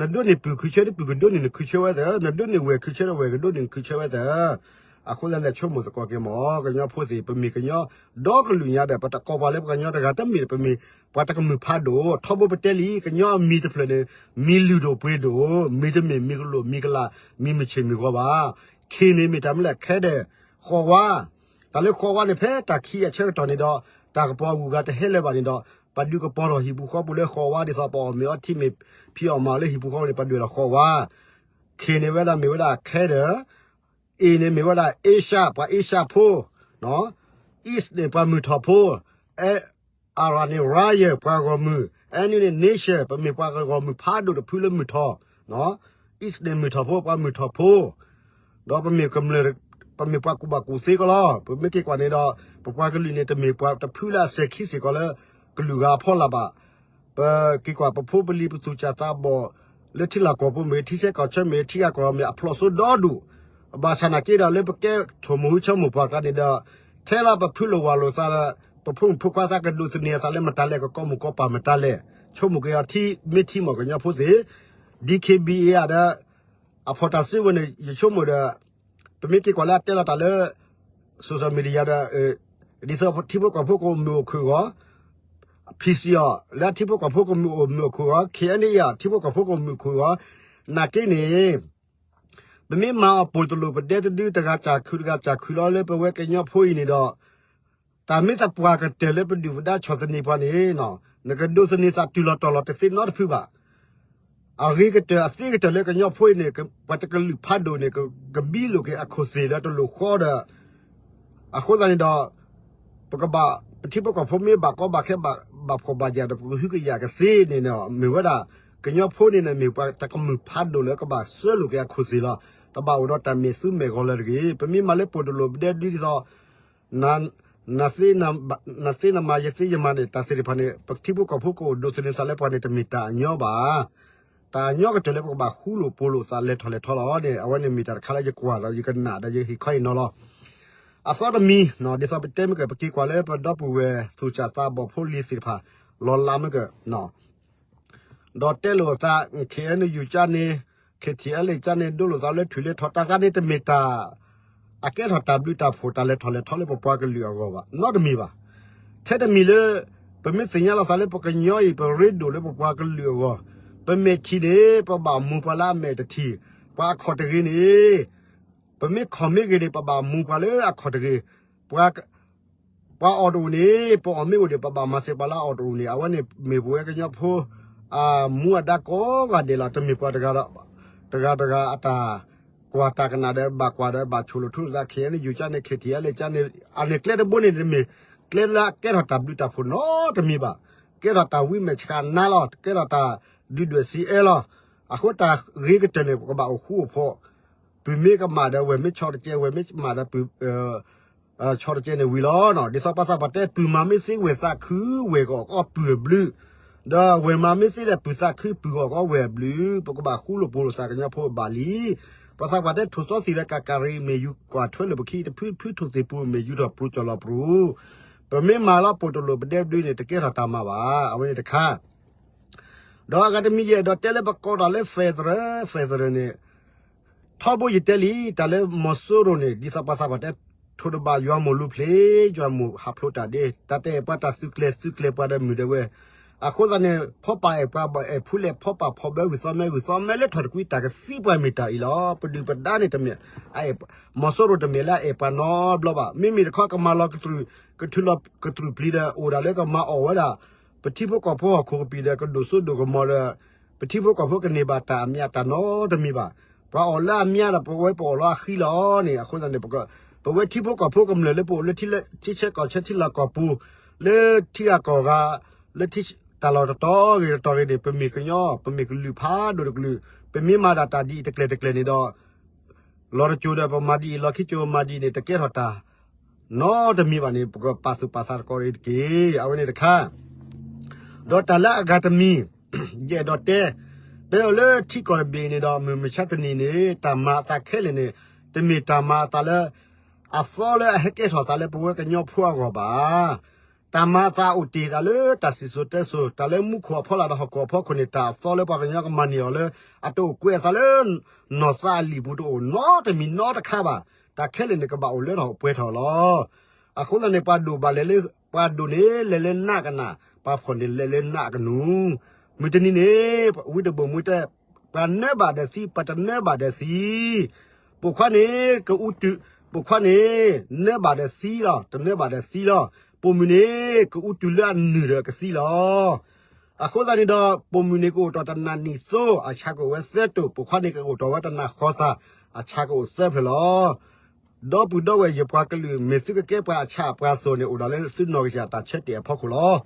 နဒိးန့ၢ်ပုၢ်ခုဆၢဒီး ပုၢ်ကဒိးန့ၢ်နခုဆၢဝဲသၢ, နဒိးန့ၢ်ဝဲၢ်ခုဆၢဒီး ဝဲၢ်ကဒိးန့ၢ်နခုဆၢဝဲသၢ. အဃိသတးန့ၣ် ဆိကမိၣ်သကိးက့ၤမၢ် ကညီဖိသ့ၣ်, ပမ့ၢ်ကညီဒီကလုာ်ညါဒီး ပတကိးပှၤလၢပှၤကညီတဂၤတမ့ၢ်, ပမ့ၢ်ပှၤတကမုာ်ဖးဒိၣ်, ထီဘိပတဲလံ ကညီအမံၤတဖျၢၣ်န့ၣ် မံၤလုၢ်ဒိၣ်ပှ့ၤဒိၣ်, မံၤတမ့ၢ်မံၤကလိာ်မံၤကလး မံၤမုၢ်ဆ့ၣ်မုၢ်ဂီၤဘၣ်. ခ့န့ၣ်မ့ၢ်တၢ်မနုၤလဲၣ်, ခဲဒဲး, ဃီဝါ, တၢ်လၢဃီဝါန့ၣ် ဖဲတၢ်ခံအဆၢကတီၢ်န့ၣ်ဒီး တၢ်ကပီၤအဂုၤအဂၤတဟဲလၢၤဘၣ်န့ၣ်ဒီး ပှၤဒုးကပီၤထီၣ်ဟံၣ်ပူၤဃီပူၤလၢဃီဝါ ဒ်သိးပအီၣ်မ့ၤအီထံမ့ၤဖံအီၣ်မၤလၢဟံၣ်ပူၤဃီပူၤန့ၣ် ပှၤဒုးလီၤဃီဝါ. ခ့န့ၣ်ဝဲဒၣ်မ့ၢ်ဝဲဒၣ်ခဲဒဲး, အ့န့ၣ်မ့ၢ်ဝဲဒၣ်အ့ရှၢၣ်, ပှၤအ့ရှၢၣ်ဖိ, Eastန့ၣ်ပှၤမုၢ်ထီၣ်ဖိ, အဲ Iranian Warrior ပှၤဂီၢ်မုၢ်, Ammunition ပမ့ၢ်ပှၤဂီၢ်မုၢ်ဖးဒိၣ်တဖုလၢမုၢ်ထီၣ်, Islay မုၢ်ထီၣ်ဖိ ပှၤမုၢ်ထီၣ်ဖိ, ဒီးပမ့ၢ်ကမျၢၢ်, ပမ့ၢ်ပှၤကူၣ်ဘၣ်ကူၣ်သ့ကီးလီၤ. ပမ့ၢ်က့ၤကွၢ်န့ၣ်ဒီး ပပှၤကလုာ်န့ၣ် တမ့ၢ်ပှၤတဖုလၢအစဲၤခံစ့ၢ်ကီးလၢ ကလုာ်ဂၤအဖီလာ်ဘၣ်. ပက့ၤကွၢ်ပဖိပလံၤပသူၣ်စၢ်သးဘီၣ် လၢထံလီၢ်ကီၢ်ပူၤမ့ၢ်ဂ့ၤ ထံဆဲးကီၢ်ဆၢမ့ၢ်ဂ့ၤ ထံဂၤကီၢ်ဂၤမ့ၢ်ဂ့ၤ အဖျိးစိဒိၣ်ဒိၣ်, ဘၣ်ဆၣ်နာ်က့ဒီး လၢပကဲထီၣ်မုၢ်ဟူဆၢမုၢ်ပှၢ်ကျါန့ၣ်ဒီး ထဲလၢပဖုလိၢ်ဝၤလိာ်သးဒီး ပဖိမုၣ်ဖိခွါသးကဒိးသန့ၤအသးလၢမတၤလဲၣ် ကကိးမုၢ်ကီးပၢ်မတၤလဲၣ်, ဆိကမိၣ်က့ၤအီၤထံမ့ၢ်ထံမ့ၢ်ကညီဖိသ့ၣ်, DKBA ဒီး အဖီၣ်တၢ်စုဝဲန့ၣ် ယဆိကမိၣ်ဒီး ပမ့ၢ်က့ၤကွၢ်လၢအတဲလီၤတၢ်လၢ social media ဒီး ဒ်သိးထံဖိကီၢ်ဖိကအိၣ်မုာ်အိၣ်ခုၣ်အဂီၢ်, PC အီၤ လၢထံဖိကီၢ်ဖိကအိၣ်မုာ်အိၣ်ခုၣ်အဂီၢ်, KNA အီၤ ထံဖိကီၢ်ဖိကအိၣ်မုာ်အိၣ်ခုၣ်အဂီၢ်, နာ်က့န့ၣ် ပမ့ၢ်မၤအီၤပိၢ်တလိာ်ပဒဲတဒု တဂၤစၢ်ခုးတဂၤစၢ်ခုးလီၤလၢပဝဲကညီဖိအံၤန့ၣ်ဒီး တၢ်မ့ၢ်သပှၢ်ကတၢၢ်လၢပဒုၣ်ပဒါဆီၣ်သနံးပှၤန့ၣ် နကဒိးသန့ၤသးတုၤလီၤတီၤလီၤတသ့နီတဖုဘၣ်. အဂ့ၤကတၢၢ်အသ့ကတၢၢ်လၢကညီဖိအံၤန့ၣ် ပှၤတကလုာ်ဖးဒိၣ်န့ၣ် ကဘံလိာ်က့ၤအခိၣ်သ့ၣ်ဒီးတလိၣ်ဃီဒီး အဃိသတးန့ၣ်ဒီး ပကဘၣ် ပထံဖိကီၢ်ဖိမ့ၢ်ဘၣ်ကီဘၣ်ခဲဘၣ်ဖှီၣ်ဘၣ်ယာ်ဒီး ပကဟုကယာ်ကသ့န့ၣ် မ့ၢ်ဝဲဒၣ် ကညီဖိန့ၣ်န့ၣ် မ့ၢ်ပှၤတကမုၢ်ဖးဒိၣ်လၢကဘၣ်စၢလိာ်က့ၤအခိၣ်သ့ၣ်လီၤ. တဘၣ်အိၣ်ဒီးတၢ်မဲာ်သူမဲာ်ဂီၤလၢၤတဂ့ၤ. ပမ့ၢ်မၤလၢပိၢ်တလိာ်ပဒဲဒုဒ်သိး န နသ့နမၤ ယသ့ယမၤန့ၣ် တၢ်သ့ၣ်တဖၣ်န့ၣ် ပထံဖိကီၢ်ဖိကအိၣ်ဒိးသန့ၤသးလၢပှၤန့ၣ် တမ့ၢ်တၢ်အညီဘၣ်. တၢ်အညီကတၢၢ်လၢပကဘၣ်ဃူလိာ်ဖိးလိာ်သးလဲၤထီၣ်လဲၤထီလီၤန့ၣ် အဝဲန့ၣ်မ့ၢ်တၢ်တခါလၢယကွၢ်ဒီးယကနၣ်ဒီးယဟ့ၣ်ခီအံၤနီၤလီၤ. အသီတမံၤ ဒ်သိးပတဲမ့ၢ်က ပက့ၤကွၢ်လၢပဒီပုၢ်ဝဲၢ်သူၣ်စၢ်သးဘီၣ်ဖိလံၤသ့ၣ်တဖၣ် လီၤလးမ့ၢ်က ဒီးတဲလိာ်အသး KNU ကန့ၣ် KTLA ကန့ၣ် ဒိလိာ်သးလၢထွံၣ်လၢထီၣ် တၢ်ဂၤန့ၣ်တမ့ၢ်တၢ် အကဲထီၣ်တၢ်ဘျုးတၢ်ဖှိၣ် တၢ်လဲၤထီၣ်လဲၤထီလၢပပှၤကလုာ်အဂီၢ်ဘၣ် နီတမံၤဘၣ်. ထဲတမံၤလၢ ပမ့ၢ်သ့ၣ်ညါလီၤသးလၢပကညီအံၤ ပရ့ဒိၣ်လၢပပှၤကလုာ်အဂီၢ် ပမဲာ်ထံၣ်န့ၣ် ပဘၣ်မူပှၤလၢအမဲာ်တထံၣ် ပှၤအခီၣ်တဂ့ၤန့ၣ် ပမ့ၢ်ခီၣ်မ့ၢ်ဂ့ၤန့ၣ် ပဘၣ်မူပှၤလၢအခီၣ်တဂ့ၤ, ပှၤ ပှၤအီၣ်တအိၣ်န့ၣ် ပအီၣ်မ့ၢ်အိၣ်ဒီး ပဘၣ်မၤစၢၤပှၤလၢအအီၣ်တအိၣ်န့ၣ် အဝဲန့ၣ်မ့ၢ်ပဝဲကညီဖိ အမူအဒါကိးဂၤဒဲးလီၤ. တမ့ၢ်ပှၤတဂၤဒီး တဂၤတဂၤအတၢ်ကွၢ်တၢ်ကနၣ်ဒီး ဘၣ်ကွၢ်ဒီး ဘၣ်ဆိၣ်လိာ်ထူလိာ်သး KNU ကန့ၣ် KTLA ကန့ၣ် အန့ၣ်ကျဲတဘိန့ၣ် တမ့ၢ်ကျဲလၢအကဲထီၣ်တၢ်ဘျုးတၢ်ဖှိၣ် နီတမံၤဘၣ်. ကဲထီၣ်တၢ်ဝံမဲာ်ဆှးနါလီၤ. ကဲထီၣ်တၢ်ဒုၣ်ဒွဲၣ်စံးအဲလီၤ. အဃိတၢ်ဂ့ၤကတၢၢ်န့ၣ် ပကဘၣ်အိၣ်ဃူအိၣ်ဖိး ပုၢ်မ့ၢ်ကမၣ်ဒီး ဝဲၢ်မ့ၢ်ဆီတကဲ, ဝဲၢ်မ့ၢ်မၣ်ဒီး ပုၢ် ဆီတကဲန့ၣ်ဝံၤလီၤ. ဒ်သိးပှၤသးပှၢ်တဲ ပုၢ်မၤမ့ၢ်သ့ဝဲၢ်သးခု ဝဲၢ်ကအီၣ်ကီးပုၢ်အဘျုး, ဒီးဝဲၢ်မၤမ့ၢ်သ့ဒီးပုၢ်သးခု ပုၢ်ကအီၣ်ကီးဝဲၢ်အဘျုး. ပကဘၣ်ဃူလိာ်ဖိးလိာ်သးကညီဖိအဘၣ်လံ. ပှၤသးပှၢ်တဲ ထိၣ်စီသံးလၢကးကးရံ မ့ၢ်ယူၤကွၢ်ထွဲလိာ်ပခံ တဖုတဖုထိၣ်သ့ၣ်ပူၤ မ့ၢ်ယူၤထီၣ်ပြူၤကၠီၣ်လီၤပြူၤ. ပမ့ၢ်မၤလီၤပိၢ်တလိာ်ပဒဲဒုန့ၣ် တကဲထီၣ်တၢ်မၤဘၣ်. အဝဲန့ၣ်တခါ ဒီးအဂၤတမံၤယအဲၣ်ဒိးတဲလၢပကိးတၢ်လၢ federal, federal န့ၣ် ထီဘိယတဲလံ တၢ်လၢမီၤစိရိၤန့ၣ် ဒ်သိးပှၤသးပှၢ်တဲ ထိၣ်တဘၣ်ယွၤမိၢ်လူၤဖျ့, ယွၤမိၢ်ဟးဖျိးတၢ်ဒ့, တၢ်တအဲၣ်ပှၤတၢ်သုးကျဲၤ သုးကျဲၤပှၤဒီးမုၢ်ဒီးဝဲ. အဃိသတးန့ၣ် ဖီပာ်အဲၣ်ပှၤဘၣ်အဲၣ်ဖူလဲၣ် ဖီပာ်ဖီၣ်ဘၢဂုၢ်သီမဲဂုၢ်သီမဲလၢထီၣ်တကွံ တၢ်ကသံပှၤမ့ၢ်တၢ်အံၤလီၤ. ပဒုၣ်ပဒါန့ၣ်တမ့ၢ် မီၤစိရိၤတမ့ၢ်လၢအအဲၣ်ပှၤနီတဘျီဘၣ်. မ့မ့ၢ်တခီကမၤလီၤကတြူၢ် ကထုးလီၤကတြူၢ်ပျံၤဒီး အိၣ်ဒၣ်လၢကမၤအီၣ်ဝဲဒၣ် ပထံဖိကီၢ်ဖိဟီၣ်ခိၣ်ကပံာ်ဒီး ကဒိၣ်စိဒိၣ်ကမီၤဒီး ပထံဖိကီၢ်ဖိကန့ၢ်ဘၣ်တၢ်အမျးတၢ်နီတမံၤဘၣ်. ပှၤအီၣ်လၢအမျးဒီး ပဝဲပအီၣ်လၢအဃံလီၤန့ၣ်. အဃိသတးန့ၣ် ပဝဲထံဖိကီၢ်ဖိကမျၢၢ်လၢပအိၣ်လၢထံဆဲးကီၢ်ဆၢထံလီၢ်ကီၢ်ပူၤ လၢထံဂၤကီၢ်ဂၤ လၢတၢ်လီၢ်တတီၤဂ့ၤတတီၤဂ့ၤန့ၣ် ပမ့ၢ်ကညီ ပမ့ၢ်ကလုာ်ဖးဒိၣ်တကလုာ် ပမ့ၢ်မၤဒၣ်တၢ်ဒ်အံၤတကျဲၤတကျဲၤန့ၣ်ဒီး လီၤတစိၤဒီးပမၤဒ်အံၤ လီၤခံစိၤမၤဒ်န့ၣ် တကဲထီၣ်တၢ် နီတမံၤဘၣ်န့ၣ် ပကပာ်သူၣ်ပာ်သးသကိးတက့ၢ်. အဝဲန့ၣ်တခါ ဒီးတၢ်လၢအဂၤတမံၤ ယအဲၣ်ဒိးတဲ ပအိၣ်လၢထံကီၢ်တဘ့ၣ်န့ၣ်ဒီး မုၢ်မဆါတနံၤန့ၣ် တၢ်မၤအသးခဲလၢာ်န့ၣ် တမ့ၢ်တၢ်မၤအသးလၢ အသီလၢအဟဲကဲထီၣ်သးလၢပဝဲကညီဖိအဂီၢ်ဘၣ်. တၢ်မၤအသးအိၣ်တ့ၢ်တၢ်လၢတၢ်စံၣ်စိၤတဲစိၤ တၢ်လၢမူခိၣ်အဖီလာ်ဒီးဟီၣ်ခိၣ်အဖီခိၣ်န့ၣ် တၢ်အသီလၢပှၤကညီကမၤန့ၢ်အီၤလၢ အတအိၣ်ကွဲးအသးလၢ နီၢ်သးအလံာ်ပူၤတအိၣ်နီတမံၤနီတခါဘၣ်. တၢ်ခဲလၢာ်န့ၣ် ကဘၣ်အိၣ်လၢထီၣ်ပှဲၤထီၣ်လီၤ. အဃိသတးန့ၣ် ပှၤဒိၣ်ဘၣ်လဲၤလၢ ပှၤဒိၣ်န့ၣ် လဲၤလၢနးကနၣ်, ပှၤဖှီၣ်န့ၣ် လဲၤလၢနးကနူၤ. မုၢ်တနံၤန့ၣ် ဝံတဘိၣ်မူတဲ ပှၤနၢဘၣ်ဒီးသံ ပှၤတနၢဘၣ်ဒီးသံ ပိာ်ခွါန့ၣ် ကအူတု ပိာ်ခွါန့ၣ် နၢဘၣ်ဒီးသံလီၤ, တနၢဘၣ်ဒီးသံလီၤ. ပိာ်မုၣ်န့ၣ် ကအူတုလၢအနုာ်ဒီးကသံလီၤ. အဃိသတးန့ၣ်ဒီး ပိာ်မုၣ်န့ၣ်ကအိၣ်တီၢ်တနၤနံၣ်သိ အဆၣ်ကအိၣ်ဝဲသၢတိာ်, ပိာ်ခွါန့ၣ်ကအိၣ်တီၢ်ဝဲတနၤဃီသၣ်, အဆၣ်ကအိၣ်သၢဖျၢၣ်လီၤ. ဒီပုၢ်ဒီဝဲၢ်ယပှၤကလုာ် မ့ၢ်သုကကဲပှၤအဆၣ်အပှၤသိးန့ၣ် အိၣ်ဒီးလၢသုနီၢ်ကစၢ်တၢ်ဆၢတဲာ်အဖီခိၣ်လီၤ.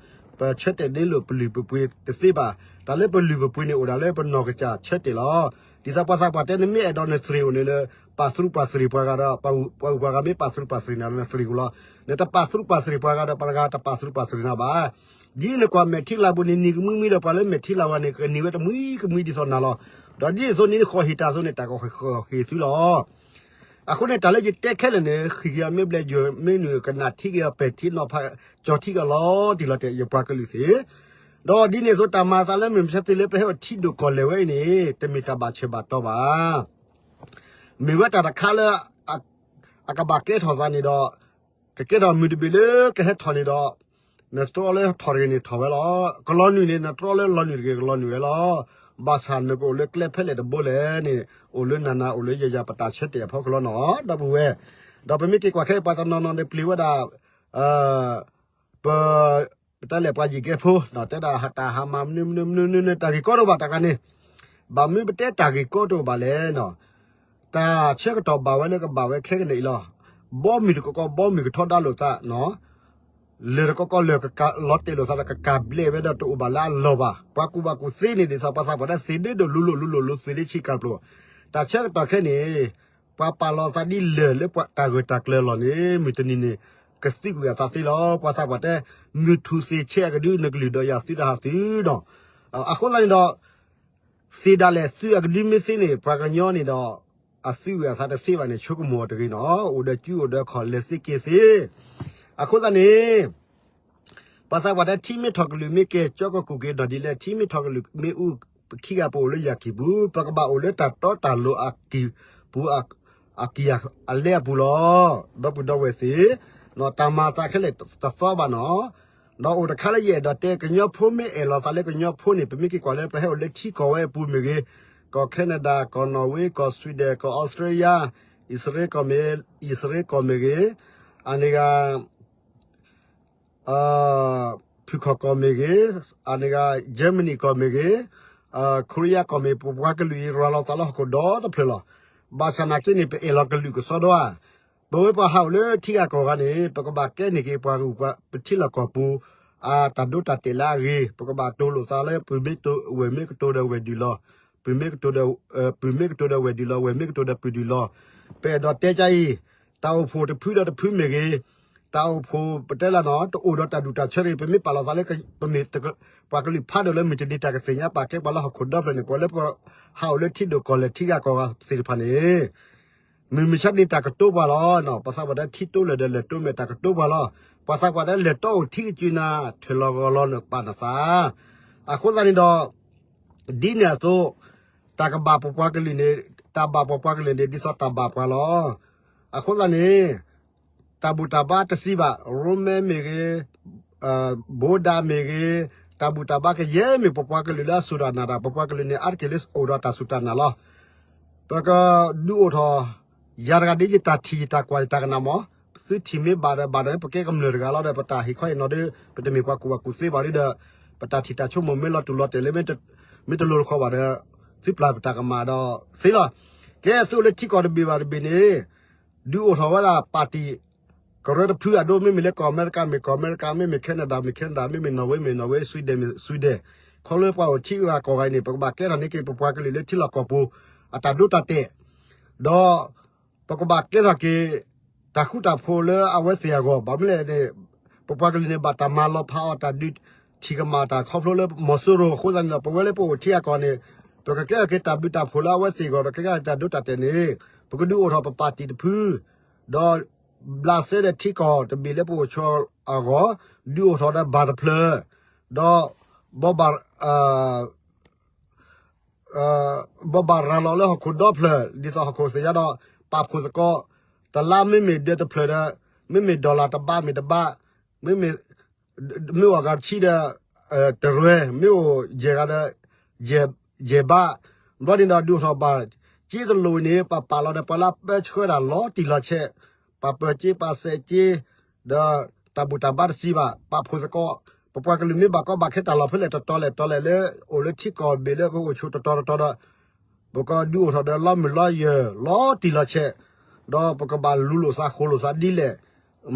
ပဆၢတဲာ်န့ၢ်လိာ်ပလုၢ်ပပှ့ၤတသ့ဘၣ်. တၢ်လၢပလုၢ်ပပှ့ၤန့ၣ်အိၣ်ဒၣ်လၢပနီၢ်ကစၢ်ဆၢတဲာ်လီၤ. ဒ်သိးပှၤသးပှၢ်တဲ နမ့ၢ်အဲၣ်ဒိးနသရ့ၣ်အိၣ်န့ၣ် ပာ်သရူးပာ်သရ့ၣ်ပှၤဂၤဒီး ပှၤဂၤမ့ၢ်ပာ်သရူးပာ်သရ့ၣ်နၤဒီး နသရ့ၣ်အိၣ်လီၤ. နတပာ်သရူးပာ်သရ့ၣ်ပှၤဂၤဒီး ပှၤဂၤတပာ်သရူးပာ်သရ့ၣ်နၤဘၣ်. ဒ်နကွၢ်မဲာ်ထံလၤပူၤန့ၣ် နံၤကမှံမံဒီး ပှၤလၢမဲာ်ထံလၤဝဲန့ၣ် ကနံၤဝဲတမှံကမှံဒ်သိးနၤလီၤ. ဒီးဒ်သိးန့ၣ် နဃီၣ်ဟ့ၣ်တၢ်အသိးန့ၣ် တၢ်ကဃီၣ်ဟ့ၣ်သုလီၤ. အဃိန့ၣ် တၢ်လၢယတဲခဲလၢာ်န့ၣ် ဃံးက့ၤအမ့ၢ်ဘျဲၣ်ယိာ်မ့ၢ်နုာ် ကနၣ်ထံက့ၤအီၤ ပဲာ်ထံနီၤဖး ကၠီထံက့ၤအီၤလီၤတံၢ်လီၤတဲာ် ယပှၤကလုာ်သ့ၣ်. ဒီးဒ်န့ၣ်အသိး တၢ်မၤအသးလၢမုၢ်မဆါတနံၤလၢပဟဲအိၣ်ထံဒိၣ်ကီၢ်လဲၢ်ဝဲအံၤန့ၣ် တမ့ၢ်တၢ်ဘၣ်ဆၢဘၣ်တီဘၣ်. မ့ၢ်ဝဲတၢ်တခါလၢ အကဘၣ်ကဲထီၣ်သးန့ၣ်ဒီး ကကဲထီၣ်မုၢ်တဘ့ၣ်လၢကဟဲထီၣ်န့ၣ်ဒီး နတြီလၢထီၣ်တဂ့ၤန့ၣ်ထီၣ်ဝဲလီၤ. ကလီၤနုာ်န့ၣ် နတြီလၢလီၤနုာ်တဂ့ၤ ကလီၤနုာ်ဝဲလီၤ. ဘၣ်ဆၣ်နကအိၣ်လၢကျဲဖဲလဲၣ်တဘိလဲၣ်န့ၣ် အိၣ်လၢနၤနၤ အိၣ်လၢယၤယၤ ပတၢ်ဆၢတဲာ်အဖီခိၣ်လီၤနီၤ ဒီပုၢ်ဝဲၢ်. ဒီးပမ့ၢ်က့ၤကွၢ်ခဲအံၤ ပှၤတနီၤနီၤန့ၣ် ပျံၤဝဲဒၣ် ပ ပတဲလဲၣ်ပှၤယံၤကဲဖိ တဲဒၣ်တၢ်ဟးမၤမနုၤမနုၤမနုၤမနုၤ တၢ်ဂ့ၢ်ကီတအိၣ်ဘၣ်တၢ်ဂၤန့ၣ်. ဘၣ်မနုၤပတဲတၢ်ဂ့ၢ်ကီတအိၣ်ဘၣ်လဲၣ်နီၤ. တၢ်ဆၢကတီၢ်ဘၣ်ဝဲလၢကဘၣ်ဝဲခဲကနံၣ်အံၤလီၤ. ဘီမုၢ်တကီကီ ဘီမုၢ်ကထီဒါလိာ်သးနီၤ. လၢၢ်တကီကီ လၢၢ်ကကးလီၤတဲာ်လိာ်သးဒီး ကကးဘျဲးဝဲဒီးတအိၣ်ဘၣ်လၢအလီၢ်ဘၣ်. ပှၤကူၣ်ဘၣ်ကူၣ်သ့န့ၣ် ဒ်သိးပှၤသးပှၢ်တဲ သ့ဒ့ဒိၣ်လူလိာ် လူလိာ်လူသ့ဒ့ဆံးကၢ်ပျိၤ. တၢ်ဆၢကတီၢ်ခဲအံၤန့ၣ် ပှၤပာ်လီၤသးဒ်လၢၢ်လၢတၢ်ဂၢၢ်တၢ်ကျၢၤအလီၢ်န့ၣ် မုၢ်တနံၤန့ၣ် ကသံကွံာ်အသးသ့လီၤ. ပှၤသးပှၢ်တဲ မုၢ်ထူၣ်သ့ၣ်ဆဲးအကဒု နကလုၢ်ဒီးယၤသုတဟးသုနီၤ. အဃိသတးန့ၣ်ဒီး သ့ၣ်ဒၣ်လဲာ်သုအကဒုမ့ၢ်သ့န့ၣ် ပှၤကညီန့ၣ်ဒီး အသံကွံာ်အသးတသ့ဘၣ်န့ၣ် ဆိကမိၣ်အီၤတဂ့ၤနီၤ. အိၣ်ဒီးစုအိၣ်ဒီးခီၣ် လဲၤသ့က့ၤသ့. အဃိသတးန့ၣ် ပှၤသးပှၢ်တဲ ထံမ့ၢ်ထီၣ်ကလုာ်မ့ၢ်ကဲ ကၠီကကူၣ်က့ၤဒီးဒ်လဲၣ်, ထံမ့ၢ်ထီၣ်ကလုာ်မ့ၢ်အူ ပခံဂၤပအိၣ်လၢယၢ်ကံၢ်ပူၤ ပကဘၣ်အိၣ်လၢတၢ်တီတၢ်လိၤအကံၢ်ပူၤ အကံၢ်အလဲအပူၤလီၤ. ဒီပုၢ်ဒီဝဲၢ်သ့ၣ်, တၢ်မၤသးခဲလၢာ်တသီဘၣ်နီၤ. ဒီးအိၣ်တခါလၢယအဲၣ်ဒိးတဲ ကညီဖိမ့ၢ်အဲၣ်လီၤသးလၢကညီဖိန့ၣ် ပမ့ၢ်က့ၤကွၢ်လၢပဟဲအိၣ်လၢထံကီၢ်ဝဲအပူၤမ့ၢ်ဂ့ၤ, ကီၢ် Canada, ကီၢ် Norway, ကီၢ် Sweden, ကီၢ် Australia, အံၣ်စရ့လးကီၢ်မ့ၢ်, အံၣ်စရ့လးကီၢ်မ့ၢ်ဂ့ၤ, အန့ၣ်ဂၤ ဖုၣ်ခီၣ်ကီၢ်မ့ၢ်ဂ့ၤ, အန့ၣ်ဂၤ Germany ကီၢ်မ့ၢ်ဂ့ၤ, Korea ကီၢ်မ့ၢ် ပပှၤကလုာ်အံၤရၤလီၤသးလၢဟီၣ်ခိၣ်ဒီတဖျၢၣ်လီၤ. ဘၣ်ဆၣ်နာ်က့န့ၣ် ပအဲၣ်လီၤကလုာ်ကစီဒီဧါ. ပဝဲပှၤဟးအိၣ်လၢထံဂၤကီၢ်ဂၤန့ၣ် ပကဘၣ်ကဲန့ၢ်က့ၤပှၤဂုၤပှၤ ပထံလီၢ်ကီၢ်ပူၤ အတၢ်ဒိတၢ်တဲာ်လၢအဂ့ၤ, ပကဘၣ်တိၢ်လိာ်သးလၢ ပုၢ်မ့ၢ်ကတိၤ ဝဲၢ်မ့ၢ်ကတိၤဒီးဝဲၢ်ဒုၣ်လီၤ, ပုၢ်မ့ၢ်ကတိၤဒီး ပုၢ်မ့ၢ်ကတိၤဒီးဝဲၢ်ဒုၣ်လီၤ, ဝဲၢ်မ့ၢ်ကတိၤဒီးပုၢ်ဒုၣ်လီၤ. ပအဲၣ်ဒိးတဲကါအံၤ, တၢ်အိၣ်ဖှိၣ်တဖုဒီးတဖုမ့ၢ်ဂ့ၤ, တၢ်အိၣ်ဖှိၣ်ပတဲလၢနီၤ တအိၣ်ဒီးတၢ်ဒူၣ်တၢ်ဆၢတဂ့ၤ, ပမ့ၢ်ပာ်လီၤသးလၢ ပမ့ၢ်ပှၤကလုာ်ဖးဒိၣ်လၢမုၢ်တနံၤတၢ်ကသ့ၣ်ညါပာ်ကဲပှၤလၢဟီၣ်ခိၣ်ဒီဖျၢၣ်န့ၣ် ပှၤလၢပဟးအိၣ်လၢထံဒိၣ်ကီၢ်လဲၢ်ထံဂၤကီၢ်ဂၤသ့ၣ်တဖၣ်န့ၣ် မုၢ်မဆါတနံၤတၢ်ကတိၤပှၤလီၤ. ပှၤသးပှၢ်တဲထံတိၤလၢာ်ဒီးလၢာ်တိၤမဲာ်တၢ်ကတိၤပှၤလီၤ. ပှၤသးပှၢ်တဲလၢာ်တီအိၣ်ထံကစုနၤ ထၢၣ်လီၤဂီၤလီၤနပာ်နသး. အဃိသတးန့ၣ်ဒီး ဒ်န့ၣ်အသိး တၢ်ကဘၣ်ပပှၤကလုာ်န့ၣ် တၢ်ဘၣ်ပပှၤကလုာ်န့ၣ် ဒ်သိးတၢ်ဘၣ်ပှၤလီၤ. အဃိသတးန့ၣ် တၢ်ဘူၣ်တၢ်ဘါတစံးဘၣ် ရိမ့မ့ၢ်ဂ့ၤ, ဘိဒၣ်မ့ၢ်ဂ့ၤ, တၢ်ဘူၣ်တၢ်ဘါကယဲၢ်မ့ၢ်ပပှၤကလုာ်လၢအစူၢ်တၢ်နာ်တၢ် ပပှၤကလုာ်န့ၣ်အါတက့ၢ်လၢအိၣ်ဒီးတၢ်စူၢ်တၢ်နာ်လီၤ. ပကဒုးအိၣ်ထီၣ် ယၤတဂၤဒ်ယတၢ်ထံၣ်ယတၢ်ကွၢ်ယတၢ်ကနၣ်မး, သုထံၣ်မ့ၢ်ဘၣ်ဒီးဘၣ်ဒီး ပကဲကမျၢၢ်တဂၤလီၤဒီး ပတၢ်ဟ့ၣ်ခီဟ့ၣ်နီၤဒီး ပတမ့ၢ်ပှၤကူၣ်ဘၣ်ကူၣ်သ့ဘၣ်ဒီး ပတၢ်ထံၣ်တၢ်ဆိကမိၣ်မ့ၢ်လီၤတူၢ်လီၤတဲာ်လၢ မ့ၢ်တလိၤတခီဘၣ်ဒီး သုပျၢ်ပတၢ်ကမၣ်ဒီးသ့လီၤ. ကဲသုးလၢထံကီၢ်တဘ့ၣ်ဘၣ်တဘ့ၣ်န့ၣ် ဒုးအိၣ်ထီၣ်ဝဲဒၣ်ပၣ်တံၣ် ကရၢတဖုအဒိ မ့မ့ၢ်လၢကီၢ်အမဲရကၤမ့ၢ်ကီၢ်အမဲရကၤ, မ့မ့ၢ် Canada မ့ၢ် Canada, မ့မ့ၢ် Norway မ့ၢ် Norway, Sweden မ့ၢ် Sweden, ခီဖျိပှၤအိၣ်ထံဂၤကီၢ်ဂၤအံၤန့ၣ် ပကဘၣ်ကဲထီၣ်န့ၢ်က့ၤပပှၤကလုာ်လၢထံလီၢ်ကီၢ်ပူၤ အတၢ်ဒိတၢ်တဲာ်, ဒီး ပကဘၣ်ကဲထီၣ်က့ၤ တၢ်ဃူတၢ်ဖိးလၢအဝဲသ့ၣ်အဂီၢ်, ဘၣ်မနုၤလဲၣ်န့ၣ် ပပှၤကလုာ်န့ၣ် ဘၣ်တၢ်မၤလီၤဖးအီၤ တၢ်ဒုးထံၣ်ကမၣ်တၢ်ခီဖျိလၢမီၤစိရိၤအဃိသတးန့ၣ်ဒီး ပဝဲလၢပအိၣ်ထံဂၤကီၢ်န့ၣ် ပကကဲထီၣ်က့ၤတၢ်ဘျုးတၢ်ဖှိၣ်လၢအဝဲသ့ၣ်အဂီၢ်ဒီး ကကဲထီၣ်တၢ်ဒိတၢ်တဲာ်န့ၣ် ပကဒုးအိၣ်ထီၣ်ပပၣ်တံၣ်တဖု ဒီးဘျးစဲဒီးထံကီၢ်တဘ့ၣ်လၢပအိၣ်ဆိးအဂီၢ်, ဒုးအိၣ်ထီၣ်ဒီးဘၣ်တဖျၢၣ်, ဒီး ဘီဘၣ် ဘီဘၣ်ရၤလီၤလၢဟီၣ်ခိၣ်ဒီဖျၢၣ် ဒ်သိးဟီၣ်ခိၣ်သ့ၣ်ညါဒီး ပာ်ဖှိၣ်သကိး တလါမ့မ့ၢ်ဒၢးတဖျၢၣ်ဒီး မ့မ့ၢ် dollar တဘးမ့ၢ်တဘး, မ့မ့ၢ် မ့ၢ်အိၣ်အဂၤတဆံဒီး တရဲ, မ့ၢ်အိၣ်ယဲၢ်ဂၤဒီး ယဲၢ်ဘး, ဘျီန့ၣ်ဒီးဒုးအိၣ်ထီၣ်ဘၣ် က့တလိၣ်န့ၣ် ပပာ်လီၤဒီးပှၤလၢအပၢဆှၢတၢ်လီၤတံၢ်လီၤဆဲး, ပပၢၤက့ပစဲးက့ ဒီးတၢ်ဘူၣ်တၢ်ဘါတစံးဘၣ် ပာ်ဖှိၣ်သကိး, ပပှၤကလုာ်မ့ၢ်ဘၣ်ကီဘၣ်ခဲတၢ်လီၢ်ဖဲလဲၣ်တတီၤလဲၣ်တီၤလဲၣ်လၢ အိၣ်လၢထံကီၢ်ဘ့ၣ်လၢပအိၣ်ဆိးတတီၤတတီၤဒီး ပကဒုးအိၣ်ထီၣ်ဒီးလီမုၢ်လီယၢၢ် လီၤတံၢ်လီၤဆဲး, ဒီးပကဘၣ်လူၤလိာ်သးဃိလိာ်သးဒ်လဲၣ်,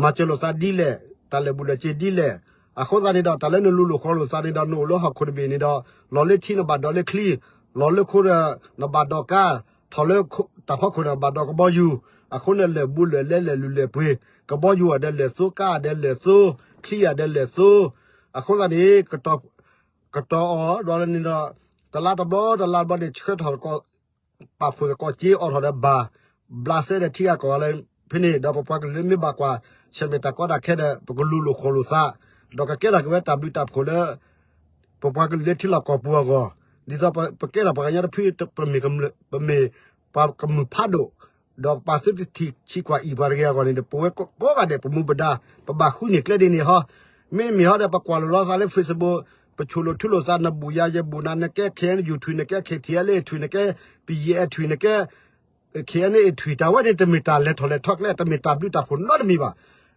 မၤစၢၤလိာ်သးဒ်လဲၣ်, တၢ်လဲၤဘူးလဲၤစ့ဒ်လဲၣ်, အဃိသတးန့ၣ်ဒီး တၢ်လၢနလူၤလိာ်ဃီလိာ်သးန့ၣ်ဒီး နအိၣ်လၢဟီၣ်ခိၣ်တဘ့ၣ်န့ၣ်ဒီး လီၤလၢထံနဘၣ်ဒိးလၢချံ, လီၤလၢခိဒီး နဘၣ်ဒိးကါ, ထီၣ်လၢတၢ်ဖီခိၣ်ဒီးဘၣ်ဒိးကဘီယူၤ, အဃိန့ၣ်လဲၤဘူးလဲၤလဲလဲၤလုၢ်လဲၤပှ့ၤ, ကဘီယူၤအဒဲလဲၤသိ ကါအဒဲလဲၤသိ, ချံအဒဲလဲၤသိ, အဃိသတးန့ၣ် ကတီၤအီၤဒီးန့ၣ်ဒီး တလါတဘျီတလါတဘျီန့ၣ် ဆှၢထီၣ် ပာ်ဖှိၣ်သကိးစ့အိးထီၣ်ဒီးဘၣ်, ဘျးစဲဒီးထံဂၤကီၢ်ဂၤလၢဖဲန့ၣ် ဒီးပပှၤကလုာ်လၢမ့ၢ်ဘၣ်ကွၢ် ဆၢၣ်မဲာ်တၢ်ကီတၢ်ခဲဒီး ပကလူၤလိာ်ဃီလိာ်သး, ဒီးကကဲထီၣ်က့ၤဝဲတၢ်ဘျုးတၢ်ဖှိၣ်လၢ ပပှၤကလုာ်လၢထံလီၢ်ကီၢ်ပူၤအဂီၢ်, ဒ်သိးပကဲထီၣ်ပှၤကညီတဖု ပမ့ၢ် ပမ့ၢ်ပှၤကမုာ်ဖးဒိၣ်, ဒီးပာ်သုတထံၣ်ဆံးကွၢ်အံၤပှၤတဂ့ၤအဂီၢ်န့ၣ်ဒီး ပဝဲကိးဂၤဒဲး ပမူပဒါ ပဘၣ်ဃုန့ၢ်ကျဲဒ်န့ၣ်ဟီ, မ့မ့ၢ်ဟီဒီး ပကွၢ်လိာ်လီၤသးလၢ Facebook, ပဆိၣ်လိာ်ထုလိာ်သး နဘူးယၤယဘူးနၤ နကဲ K N U ထွံၣ် နကဲ K T L A ထွံၣ် နကဲ P N A ထွံၣ် နကဲ K N A ထွံၣ် တၢ်ဝဲန့ၣ် တမ့ၢ်တၢ်လဲၤထီၣ်လဲၤထီကျဲ တမ့ၢ်တၢ်ဘျုးတၢ်ဖှိၣ်နီတမံၤဘၣ်.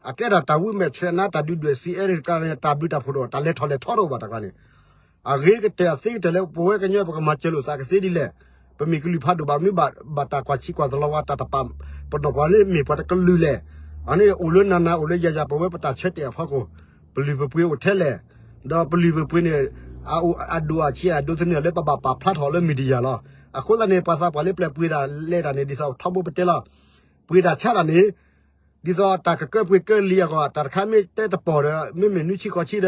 အကဲဒၣ်တၢ်ဝံမဲာ်ဆှဲနါ တၢ်ဒုးဒွဲၣ် စံးအဲၣ် တၢ်ဘျုးတၢ်ဖှိၣ်တအိၣ် တၢ်လဲၤထီၣ်လဲၤထီတအိၣ်ဘၣ်တၢ်ကျါန့ၣ် အဂ့ၤကတၢၢ်အသ့ကတၢၢ်လၢ ပဝဲကညီပကမၤစၢၤလိာ်သးကသ့ဒ်လဲၣ်. ပမ့ၢ်ကလုာ်ဖးဒိၣ်ဘၣ် မ့ၢ်ဘၣ်တၢ်ကွၢ်ဆံးကွၢ်သလီၤဝဲ တၢ်တပာ် ပနီၢ်ပှၤလၢမ့ၢ်ပှၤတကလုာ်လဲၣ်. အန့ၣ်အိၣ်လၢနၤနၤအိၣ်လၢယၤယၤ ပဝဲပတၢ်ဆၢတဲာ်အဖီခိၣ် ပလုၢ်ပပှ့ၤအိၣ်ထဲလဲၣ်. ဒီးပလုၢ်ပပှ့ၤန့ၣ် အဒိၣ်အဆံးအဒိးသန့ၤလၢ ပဘၣ်ပာ်ဖျါထီၣ်လၢ media လီၤ. အဃိသတးန့ၣ် ပှၤသးပှၢ်လၢပျဲၢ်ပှ့ၤဒၣ်လဲၣ်တၢ်န့ၣ် ဒ်သိးထီဘိပတဲလီၤ. ပှ့ၤဒၣ်ဆါတၢ်န့ၣ် ဒ်သိးတၢ်ကကၢပှ့ၤကၢလံအဂီၢ် တၢ်တခါမ့ၢ်တဲတပီၢ်ဒီး မ့မ့ၢ်နွံဆံဃိးဆံဒီး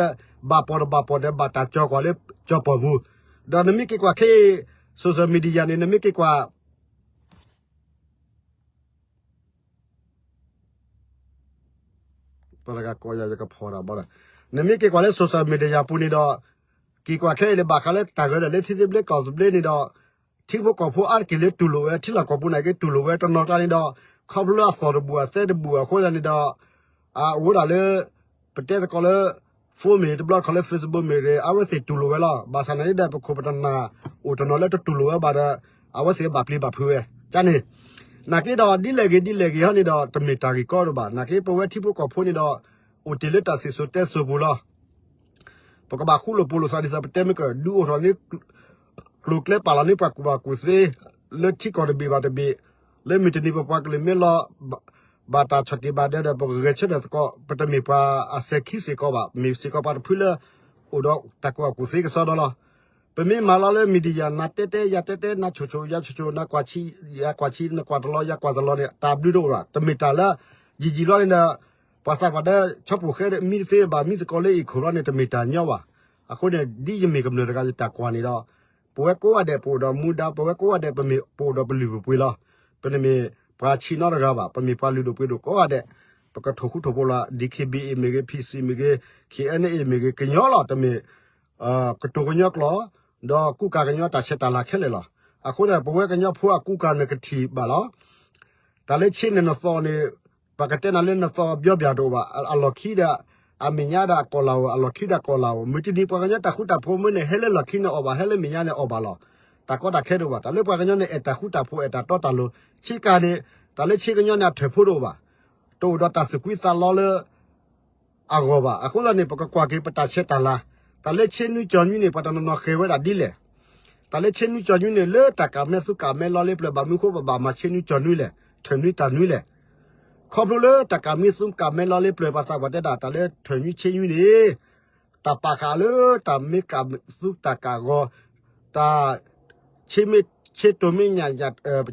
ဘၣ်ပီၢ်တဘၣ်ပီၢ်ဒီး ဘၣ်တၢ်ကၠီၤကွၢ်လၢကၠီၤပီၢ်ပူၤ, ဒီးနမ့ၢ်က့ၤကွၢ်ခဲအံၤ social media န့ၣ် နမ့ၢ်က့ၤကွၢ် တဂၤကိးယၤယကဖီၣ်တၢ်ဘီဒီး နမ့ၢ်က့ၤကွၢ်လၢ social media ပူၤန့ၣ်ဒီး က့ၤကွၢ်ခဲအံၤန့ၣ် ဘၣ်ဃးလၢတၢ်ဂဲၤဒီးလၢထံသဘျ့ကီၢ်သဘျ့န့ၣ်ဒီး ထံဖိကီၢ်ဖိအါတက့ၢ်လၢတူၢ်လိာ်ဝဲ ထံလီၢ်ကီၢ်ပူၤန့ၣ်က့ၤတူၢ်လိာ်ဝဲတနီၤကျါန့ၣ်ဒီး ခီဖျိလၢအသီၣ်တဘူၣ်အသဲတဘူၣ်အဃိသတးန့ၣ်ဒီး အအိၣ်ဒၣ်လၢ ပတဲသကိးလၢ phone မ့ၢ်တဘျီခီလၢ Facebook မ့ၢ်ဂ့ၤ အဝဲသ့ၣ်တူၢ်လိာ်ဝဲလီၤ. ဘၣ်ဆၣ်နာ်က့ဒီး ပခိၣ်ပတနၢ်အိၣ်တနီၤလၢတတူၢ်လိာ်ဝဲဘၣ်ဒီး အဝဲသ့ၣ်ဘၣ်ပျံၤဘၣ်ဖုးဝဲ ကန့ၣ် နာ်က့ဒီး ဒ်လဲၣ်ဂ့ၤဒ်လဲၣ်ဂ့ၤဟီန့ၣ်ဒီး တမ့ၢ်တၢ်ဂ့ၢ်ကီဒိၣ်ဘၣ်. နာ်က့ပဝဲထံဖိကီၢ်ဖိန့ၣ်ဒီး အိၣ်တ့ၢ်လၢတၢ်စံၣ်စိၤတဲစိၤပူၤလီၤ. ပကဘၣ်ဃူလိာ်ဖိးလိာ်သးဒ်သိးပတဲမ့ၢ်က ဒုးအိၣ်ထီၣ်န့ၣ် ကျိၤကျဲပာ်လီၤန့ၢ်ပှၤကူၣ်ဘၣ်ကူၣ်သ့ လၢထံကီၢ်တဘ့ၣ်ဘၣ်တဘ့ၣ် လၢမုၢ်တနံၤပပှၤကလုာ်မ့ၢ်လီၤ ဘၣ်တၢ်ဆီၣ်တံၢ်ဘၣ်ဒဲးဒီး ပကဂဲၤဆၢထၢၣ်သကိး ပတမ့ၢ်ပှၤအစဲၤခံစ့ၢ်ကီးဘၣ် မ့ၢ်စ့ၢ်ကီးပှၤတဖုလၢ အိၣ်ဒီးတၢ်ကူၣ်ဘၣ်ကူၣ်သ့ကစီဒီလီၤ. ပမ့ၢ်မၤလီၤလၢ media နၤတဲတဲ ယၤတဲတဲ နၤဆိၣ်ဆိၣ် ယၤဆိၣ်ဆိၣ် နၤကွၢ်ဆံး ယၤကွၢ်ဆံး နကွၢ်တလီၤ ယၤကွၢ်တလီၤန့ၣ် တၢ်ဘျုးတအိၣ်ဘၣ် တမ့ၢ်တၢ်လၢ ယံာ်ယံာ်လီၤန့ၣ်ဒီး ပှၤသးပှၢ်ဒီး ဆီၣ်ဖိၣ်ဃဲမံတသ့ဘၣ် မံသကိးလၢအံၤခိၣ်လီၤန့ၣ် တမ့ၢ်တၢ်ညီဘၣ်. အဃိန့ၣ် ဒ်ယမ့ၢ်ကမျၢၢ်တဂၤယတၢ်ကွၢ်န့ၣ်ဒီး ပဝဲကိးဂၤဒဲး ပအိၣ်ဒီးမူဒါ ပဝဲကိးဂၤဒဲး ပမ့ၢ်ပအိၣ်ဒီးပလုၢ်ပပှ့ၤလီၤ. ပတမ့ၢ်ပှၤဆံးနီတဂၤဘၣ် ပမ့ၢ်ပှၤလုၢ်ဒိၣ်ပှ့ၤဒိၣ်ကိးဂၤဒဲး ပကထိၣ်ဃူထိၣ်ဖိးလီၤ D K B A မ့ၢ်ဂ့ၤ P C မ့ၢ်ဂ့ၤ K N A မ့ၢ်ဂ့ၤ ကညီလီၤ တမ့ၢ် ကတိၤကညီကျိာ် ဒီးကူကၤကညီတၢ်ဆဲးတၢ်လၤခဲလၢာ်လီၤ. အဃိန့ၣ် ပဝဲကညီဖိအကူကၤန့ၣ်ကထံၣ်ဘၣ်လီၤ. တၢ်လၢဆ့န့ၣ်နသီၣ်န့ၣ် ပကတဲနၤလၢနသီၣ်ဘျီဘၣ်တအိၣ်ဘၣ် အလီၢ်ခံဒီး အမဲာ်ညါဒီးအကီၢ်လၤဧိၤ အလီၢ်ခံဒီးကီၢ်လၤဧိၤ မုၢ်တနံၤပှၤကညီတၢ်ဃူတၢ်ဖိးမ့ၢ်န့ၣ် ဟဲလၢလီၢ်ခံန့ၣ်အီၣ်ဘၣ် ဟဲလၢမဲာ်ညါန့ၣ်အီၣ်ဘၣ်လီၤ. တၢ်ကီတၢ်ခဲတအိၣ်ဘၣ် တၢ်လၢပှၤကညီန့ၣ် အဲၣ်တၢ်ဃူတၢ်ဖိး အဲၣ်တၢ်တီတၢ်လိၤ ဆ့ကၤန့ၣ် တၢ်လၢဆ့ကညီန့ၣ် အထၢၣ်ဖိတအိၣ်ဘၣ် တအိၣ်ဒီးတၢ်သူၣ်ကွံသးလီလၢ အဂီၢ်ဘၣ်. အဃိသတးန့ၣ် ပကကွၢ်က့ၤပတၢ်ဆဲးတၢ်လၤ တၢ်လၢဆ့နွံကၠီၤနွံန့ၣ် ပှၤတနီၤနီၤဃဲၤဝဲဒၣ်ဒ်လဲၣ်. တၢ်လၢဆ့နွံကၠီၤနွံန့ၣ် လၢတၢ်ကးမဲသူကးမဲလီလၢပျၢၤဘၣ်မနုၤဃိ ပဘၣ်မၤဆ့နွံကၠီၤနွံလဲၣ် ထၢၣ်နွံတၢ်နွံလဲၣ်. ခီဖျိလၢတၢ်ကးမဲသူကးမဲလီလၢပျၢၤ ပှၤသးပှၢ်တဲဒၣ် တၢ်လၢထၢၣ်နွံဆ့နွံန့ၣ် တၢ်ပာ်ဃာ်လၢတၢ်မ့ၢ်ကးသူတၢ်ကးဂီၤ တၢ် ဆ့မ့ၢ် ဆ့တိၤမ့ၢ်ညၣ်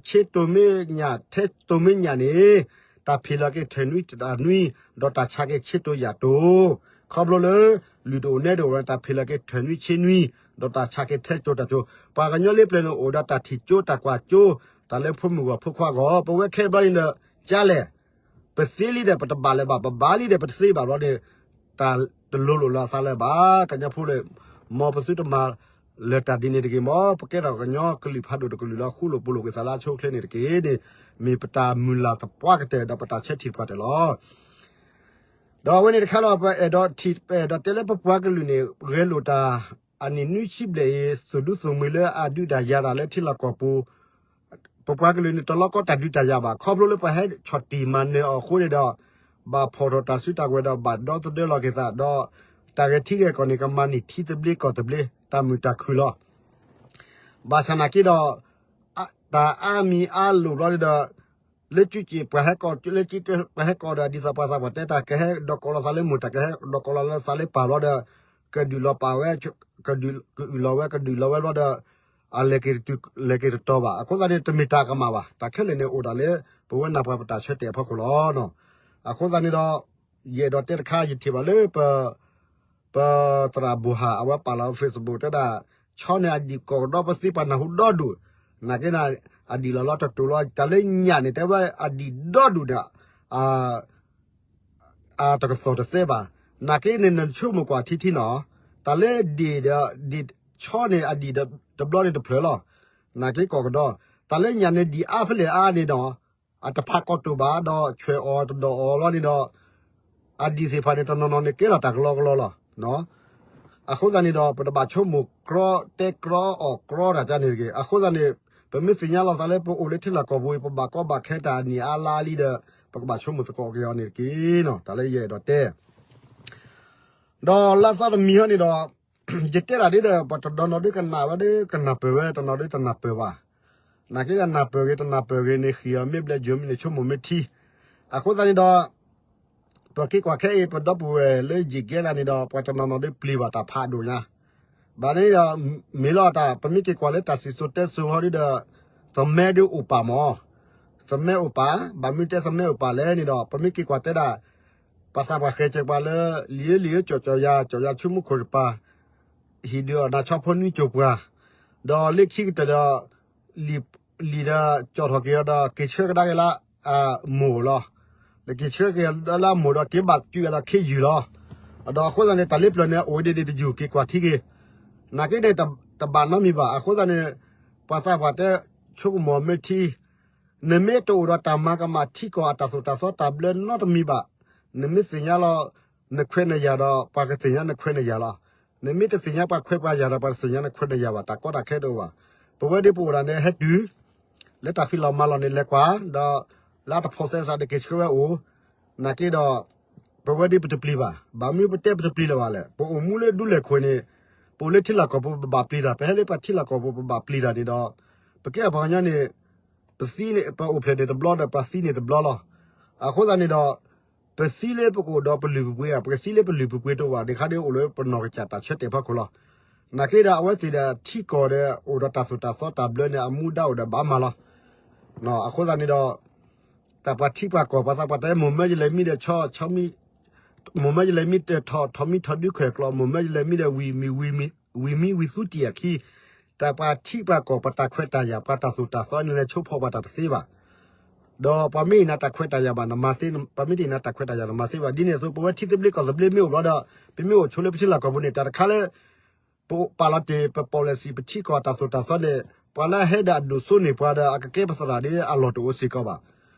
ဆ့တိၤမ့ၢ်ညၣ် ထဲတိၤမ့ၢ်ညၣ်န့ၣ် တၢ်ဖံးလီၤက့ၤထၢၣ်နွံတၢ်နွံ ဒီးတၢ်ဆါက့ၤဆ့တိၤယၣ်တိၤ ခီဖျိလၢ လုၢ်တအိၣ်နဲတအိၣ် တၢ်ဖံးလီၤက့ၤထၢၣ်နွံဆ့နွံ ဒီးတၢ်ဆါက့ၤထဲတိၤတၢ်တိၤ ပှၤကညီလၢပျၢၤန့ၣ် အိၣ်ဒီးတၢ်ထံၣ်ကၠိ တၢ်ကွၢ်ကၠိ တၢ်လၢဖိမုၣ်ဂီၢ်ဖိခွါဂီၢ် ပဝဲခဲဘျီန့ၣ်ဒီး ကလဲၣ် ပသ့လံဒီးပတဘၣ်လၢၤဘၣ် ပဘၣ်လံဒီးပတသ့ဘၣ်ဘျီန့ၣ် တၢ်တလိၤလိာ်လၢအသးလၢၤဘၣ် ကညီဖိလၢ မ်ပသုတမၤလၢၤတၢ်ဒ်န့ၣ်တဂ့ၤ မ်ပကဲထီၣ်ကညီကလုာ်ဖးဒိၣ်တကလုာ်လၢဃူလိာ်ဖိးလိာ်က့ၤသးလၢအဆိအချ့န့ၣ်တက့ၢ်န့ၣ် မ့ၢ်ပတၢ်မုၢ်လၢ်သပှၢ်ကတၢၢ်ဒီးပတၢ်ဆၢထံၣ်ပှၤတၢၢ်လီၤ. ဒီးအဝဲန့ၣ်တခါလီၤ ပအဲၣ်ဒိးထံၣ် ပအဲၣ်ဒိးတဲလၢပပှၤကလုာ်န့ၣ် ဂဲၤလိာ်တၢ် အနံၣ်နွံဆံဘျဲၣ်အံၤ သူၣ်ဒူသူၣ်မှံလၢအဒုးတၢ်ယၤတၢ်လၢထံလီၢ်ကီၢ်ပူၤ ပပှၤကလုာ်န့ၣ် တလီၤကီတၢ်ဒုးတၢ်ယၤဘၣ် ခီဖျိလၢပှၤဟဲဆီၣ်တံၢ်မၤနၢၤအီၤအဃိန့ၣ်ဒီး ဘၣ်ဖီၣ်ထီၣ်တၢ်စုတၢ်ကဝဲၤဒီး ဘၣ်ဒီသဒၢလီၤက့ၤသး ဒီးတၢ်ဂဲၤထံဂဲၤကီၢ်န့ၣ် ကမၤန့ၢ်ထံသဘျ့ကီၢ်သဘျ့ တၢ်မုာ်တၢ်ခုၣ်လီၤ. ဘၣ်ဆၣ်နာ်က့ဒီး တၢ်အါမံၤအါလိာ်ဘျီန့ၣ်ဒီး လၢကၠူကၠ့ၣ်ပှၤဟဲကိး လၢကၠူကၠ့ၣ်ပှၤဟဲကိးဒီး ဒ်သိးပှၤသးပှၢ်တဲတၢ် ကဟဲဒီးကိးလီၤသးလၢမိၢ်တၢ် ကဟဲဒီးကိးလီၤလၢသးလၢပၢ်ဘျီဒီး ကဒုးလီၤပာ်ဝဲ ကအုၣ်လီၤဝဲ ကဒုးလီၤဝဲဘျီဒီး အလဲၤက့ၤတတီၤဘၣ်. အဃိသတးန့ၣ် တမ့ၢ်တၢ်ကမၣ်ဘၣ်. တၢ်ခဲလၢာ်န့ၣ်အိၣ်ဒၣ်လၢ ပဝဲနၢ်ပှၤပတၢ်ဆၢတဲာ်အဖီခိၣ်လီၤ. အဃိသတးန့ၣ်ဒီး ယအဲၣ်ဒိးတဲတခါ ယထံၣ်ဘၣ်လၢ ပသရၣ်ဘိၣ်ဟၣ် အဝဲပာ်လီၤ Facebook တဲဒၣ် ဆီန့ၣ်အဒံၣ်ကီၢ်ကဒီး ပသံပှၤနၢ်ဟူဒီဒူၣ်, နာ်က့န့ၣ် အဒံၣ်လီၤလီၤတတိာ်လီၤ တၢ်လၢညၣ်န့ၣ် တဲဝဲအဒံၣ်ဒီဒူၣ်န့ၣ် အတကသီၣ်တသဲဘၣ်. နာ်က့န့ၣ် နဆိကမိၣ်ကွၢ်ထံထံနီၤ, တၢ်လၢဒ့ၣ်ဒီး ဒ့ၣ်ဆီန့ၣ် အဒံၣ်တဘျီန့ၣ်တဖျၢၣ်လီၤ. နာ်က့ကီၢ်ကဒီး, တၢ်လၢညၣ်န့ၣ် ဒံၣ်အါဖဲလဲၣ်အါန့ၣ်ဒီး အတဖးကီၢ်တိၢ်ဘၣ် ဒီးဆွဲးအီၤတဒီးအီၤလီၤန့ၣ်ဒီး အဒံၣ်သ့ၣ်တဖၣ်န့ၣ် တနီၤနီၤန့ၣ် ကဲထီၣ်တၢ်ကလီကလီလီၤ. အဃိသတးန့ၣ်ဒီး ပတဘၣ်ဆိကမိၣ်ကြီတဲကြီအီၣ်ကြီတၢ်ကါန့ၣ်တဂ့ၤ. အဃိသတးန့ၣ် ပမ့ၢ်သ့ၣ်ညါလီၤသးလၢပအိၣ်လၢထံလီၢ်ကီၢ်ပူၤ ပဘၣ်ကီဘၣ်ခဲတၢ်နံၣ်အါလါလံဒီး ပကဘၣ်ဆိကမိၣ်သကိးက့ၤအီၤန့ၣ်တက့ၢ်နီၤ. တၢ်လၢယအဲၣ်ဒိးတဲ ဒီးလၢသီတမံၤဟီန့ၣ်ဒီး ယတဲတၢ်ဒ်ဒီး ပှၤတနီၤနီၤဒ်ကနၣ်ဝဲဒ်ကနၣ်ပၢၢ်ဝဲ တနီၤဒ်တနၣ်ပၢၢ်ဘၣ်. နာ်က့ဒီးနၢ်ပၢၢ်ဂ့ၤ တနၢ်ပၢၢ်ဂ့ၤန့ၣ် ဃံးအီၤမ့ၢ်ဘျဲၣ် ယိၤမ့ၢ်န့ၣ် ဆိကမိၣ်မ့ၢ်ထံ. အဃိသတးန့ၣ်ဒီး ပက့ၤကွၢ်ခဲအံၤ ပဒီပုၢ်ဝဲၢ်လၢယံာ်ကဲဒၣ်န့ၣ်ဒီး ပှၤတနီၤနီၤဒ်ပျံၤဘၣ်တၢ်ဖးဒိၣ်ညါ ဘၣ်န့ၣ်ဒီး မ့ၢ်လီၤတၢ် ပမ့ၢ်က့ၤကွၢ်လၢတၢ်စံၣ်စိၤတဲစိၤဟီဒ်ဒီး သမၢဒ်အိၣ်ပာ်မး, သမၢအိၣ်ပာ်, ဘၣ်မနုၤတဲသမၢအိၣ်ပာ်လဲၣ်န့ၣ်ဒီး ပမ့ၢ်က့ၤကွၢ်တဲဒၣ် ပှၤသးပှၢ်ဃဲၤစၢၤပှၤလၢ လံာ်ဧၢလံာ်ဧၢ ကၠီၣ်ကၠီၣ်ယၤ ကၠီၣ်ယၤဆူမူခိၣ်တပၤ ဟံၣ်ဒုးအီၣ်နၤဆီဖိနွံကၠိၤပှၤ, ဒီးလၢခံကတၢၢ်ဒီး လံာ်ဒီးကၠီၣ်ထီၣ်က့ၤအီၤဒီး က့ၤဆှၢကဒါက့ၤလၢအမိၢ်လီၤ. ဒီးက့ၤဆှၢက့ၤလၢအမိၢ်ဒီးက့ၤဘၣ်ကွံာ်အီၤဒီးခ့ယုၢ်လီၤ. ဒီးအဃိသတးန့ၣ် တၢ်လၢပျၢၤန့ၣ် အိၣ်ဝဲဒၣ်ဒ်တယုၢ် က့ၤကွၢ်ထံက့ၤ, နာ်က့န့ၣ် တဘၣ်နီတမံၤဘၣ်. အဃိသတးန့ၣ် ပှၤသးပှၢ်တဲ ဆိကမိၣ်မ့ၢ်ထံ နမ့ၢ်တအိၣ်ဒီးတၢ်မၤကမၣ်ထံကီၢ်အတၢ်သိၣ်တၢ်သီတၢ်ဘျၢနီတမံၤဘၣ်. နမ့ၢ်သ့ၣ်ညါလီၤ နခွဲးနယာ်ဒီး ပှၤကသ့ၣ်ညါနခွဲးနယာ်လီၤ. နမ့ၢ်တသ့ၣ်ညါပှၤခွဲးပှၤယာ်ဒီး ပှၤတသ့ၣ်ညါနခွဲးနယာ်ဘၣ် တၢ်ကီတၢ်ခဲတအိၣ်ဘၣ်. ပဝဲဒ်ပအိၣ်ဒၣ်န့ၣ် ဟဲတုၤ လၢတၢ်ဖံးလီၤမၤလီၤန့ၣ် လဲၤကွၢ် ဒီးလၢအတဖိးစဲးစးဒ်က့ၤဆှၢဝဲအိၣ် နာ်က့ဒီး ပဝဲဒ်ပတပျံၤဘၣ်. ဘၣ်မနုၤပတဲပတပျံၤလၢၤဘၣ်လဲၣ်. ပအိၣ်မူလၢဒူလဲၢ်ခိၣ်န့ၣ် ပအိၣ်လၢထံလီၢ်ကီၢ်ပူၤ ပဘၣ်ပျံၤတၢ်, ပဟဲလၢပှၤထံလီၢ်ကီၢ်ပူၤ ပဘၣ်ပျံၤတၢ်န့ၣ်ဒီး ပကဲပှၤကညီန့ၣ် ပသံန့ၣ် ပအိၣ်ဖျဲၣ်န့ၣ်တဘျီဒီး ပှၤသံန့ၣ်တဘျီလီၤ. အဃိသတးန့ၣ်ဒီး ပသံလၢပကအိၣ်ဒီးပလုၢ်ပပှ့ၤဧါ, ပကသံလၢပလုၢ်ပပှ့ၤတအိၣ်ဘၣ် ဒ်ခါဒ်အိၣ်လၢပနီၢ်ကစၢ်တၢ်ဆၢတဲာ်ဖီခိၣ်လီၤ. နာ်က့ဒီးအဝဲသ့ၣ်ဒီးထံကီၢ်ဒီး အိၣ်ဒီးတၢ်သိၣ်တၢ်သီတၢ်ဘျၢန့ၣ် အမူဒါအိၣ်ဒီးဘၣ်မၤလီၤ. အဃိသတးန့ၣ်ဒီး တၢ်ပှၤထံပှၤကီၢ် ပှၤသးပှၢ်တဲ မိၢ်မၢယလဲၤမံဒီးဆီ မိၢ်မၢယလဲၤမံဒီးထီၣ် ထီၣ်မံထီၣ်ဒုးခွဲးကျီ, မိၢ်မၢယလဲၤမံဒီး ဝံၤမံဝံသူတံၢ်အခံ, တၢ်ပှၤထံပှၤကီၢ် ပတၢ်ခွဲးတၢ်ယာ် ပှၤတၢ်သိၣ်တၢ်သီန့ၣ် လဲၤဆိဖီၣ်ပှၤတၢ်တသ့ဘၣ်. ဒီးပှၤမ့ၢ်အ့ၣ်နၤတၢ်ခွဲးတၢ်ယာ်ဘၣ် နမၤသ့, ပှၤမ့ၢ်တအ့ၣ်နၤတၢ်ခွဲးတၢ်ယာ် နမၤသ့ဘၣ်. ဒ်န့ၣ်အသိး ပဝဲထံသဘျ့ကီၢ်သဘျ့မ့ၢ်အိၣ်ဘျီဒီး ပမ့ၢ်အိၣ်ဆိလၢပထံလီၢ်ကီၢ်ပူၤန့ၣ် တၢ်တခါလၢ ပပာ်လီၤတ့ၢ် ပ policy ပထံကီၢ်တၢ်သိၣ်တၢ်သီန့ၣ် ပှၤလၢအဟဲဒီးအဒိၣ်စိန့ၢ်ပှၤဒီး အကကဲပသရၣ်ဒီး အလီၢ်တအိၣ်စ့ၢ်ကီးဘၣ်.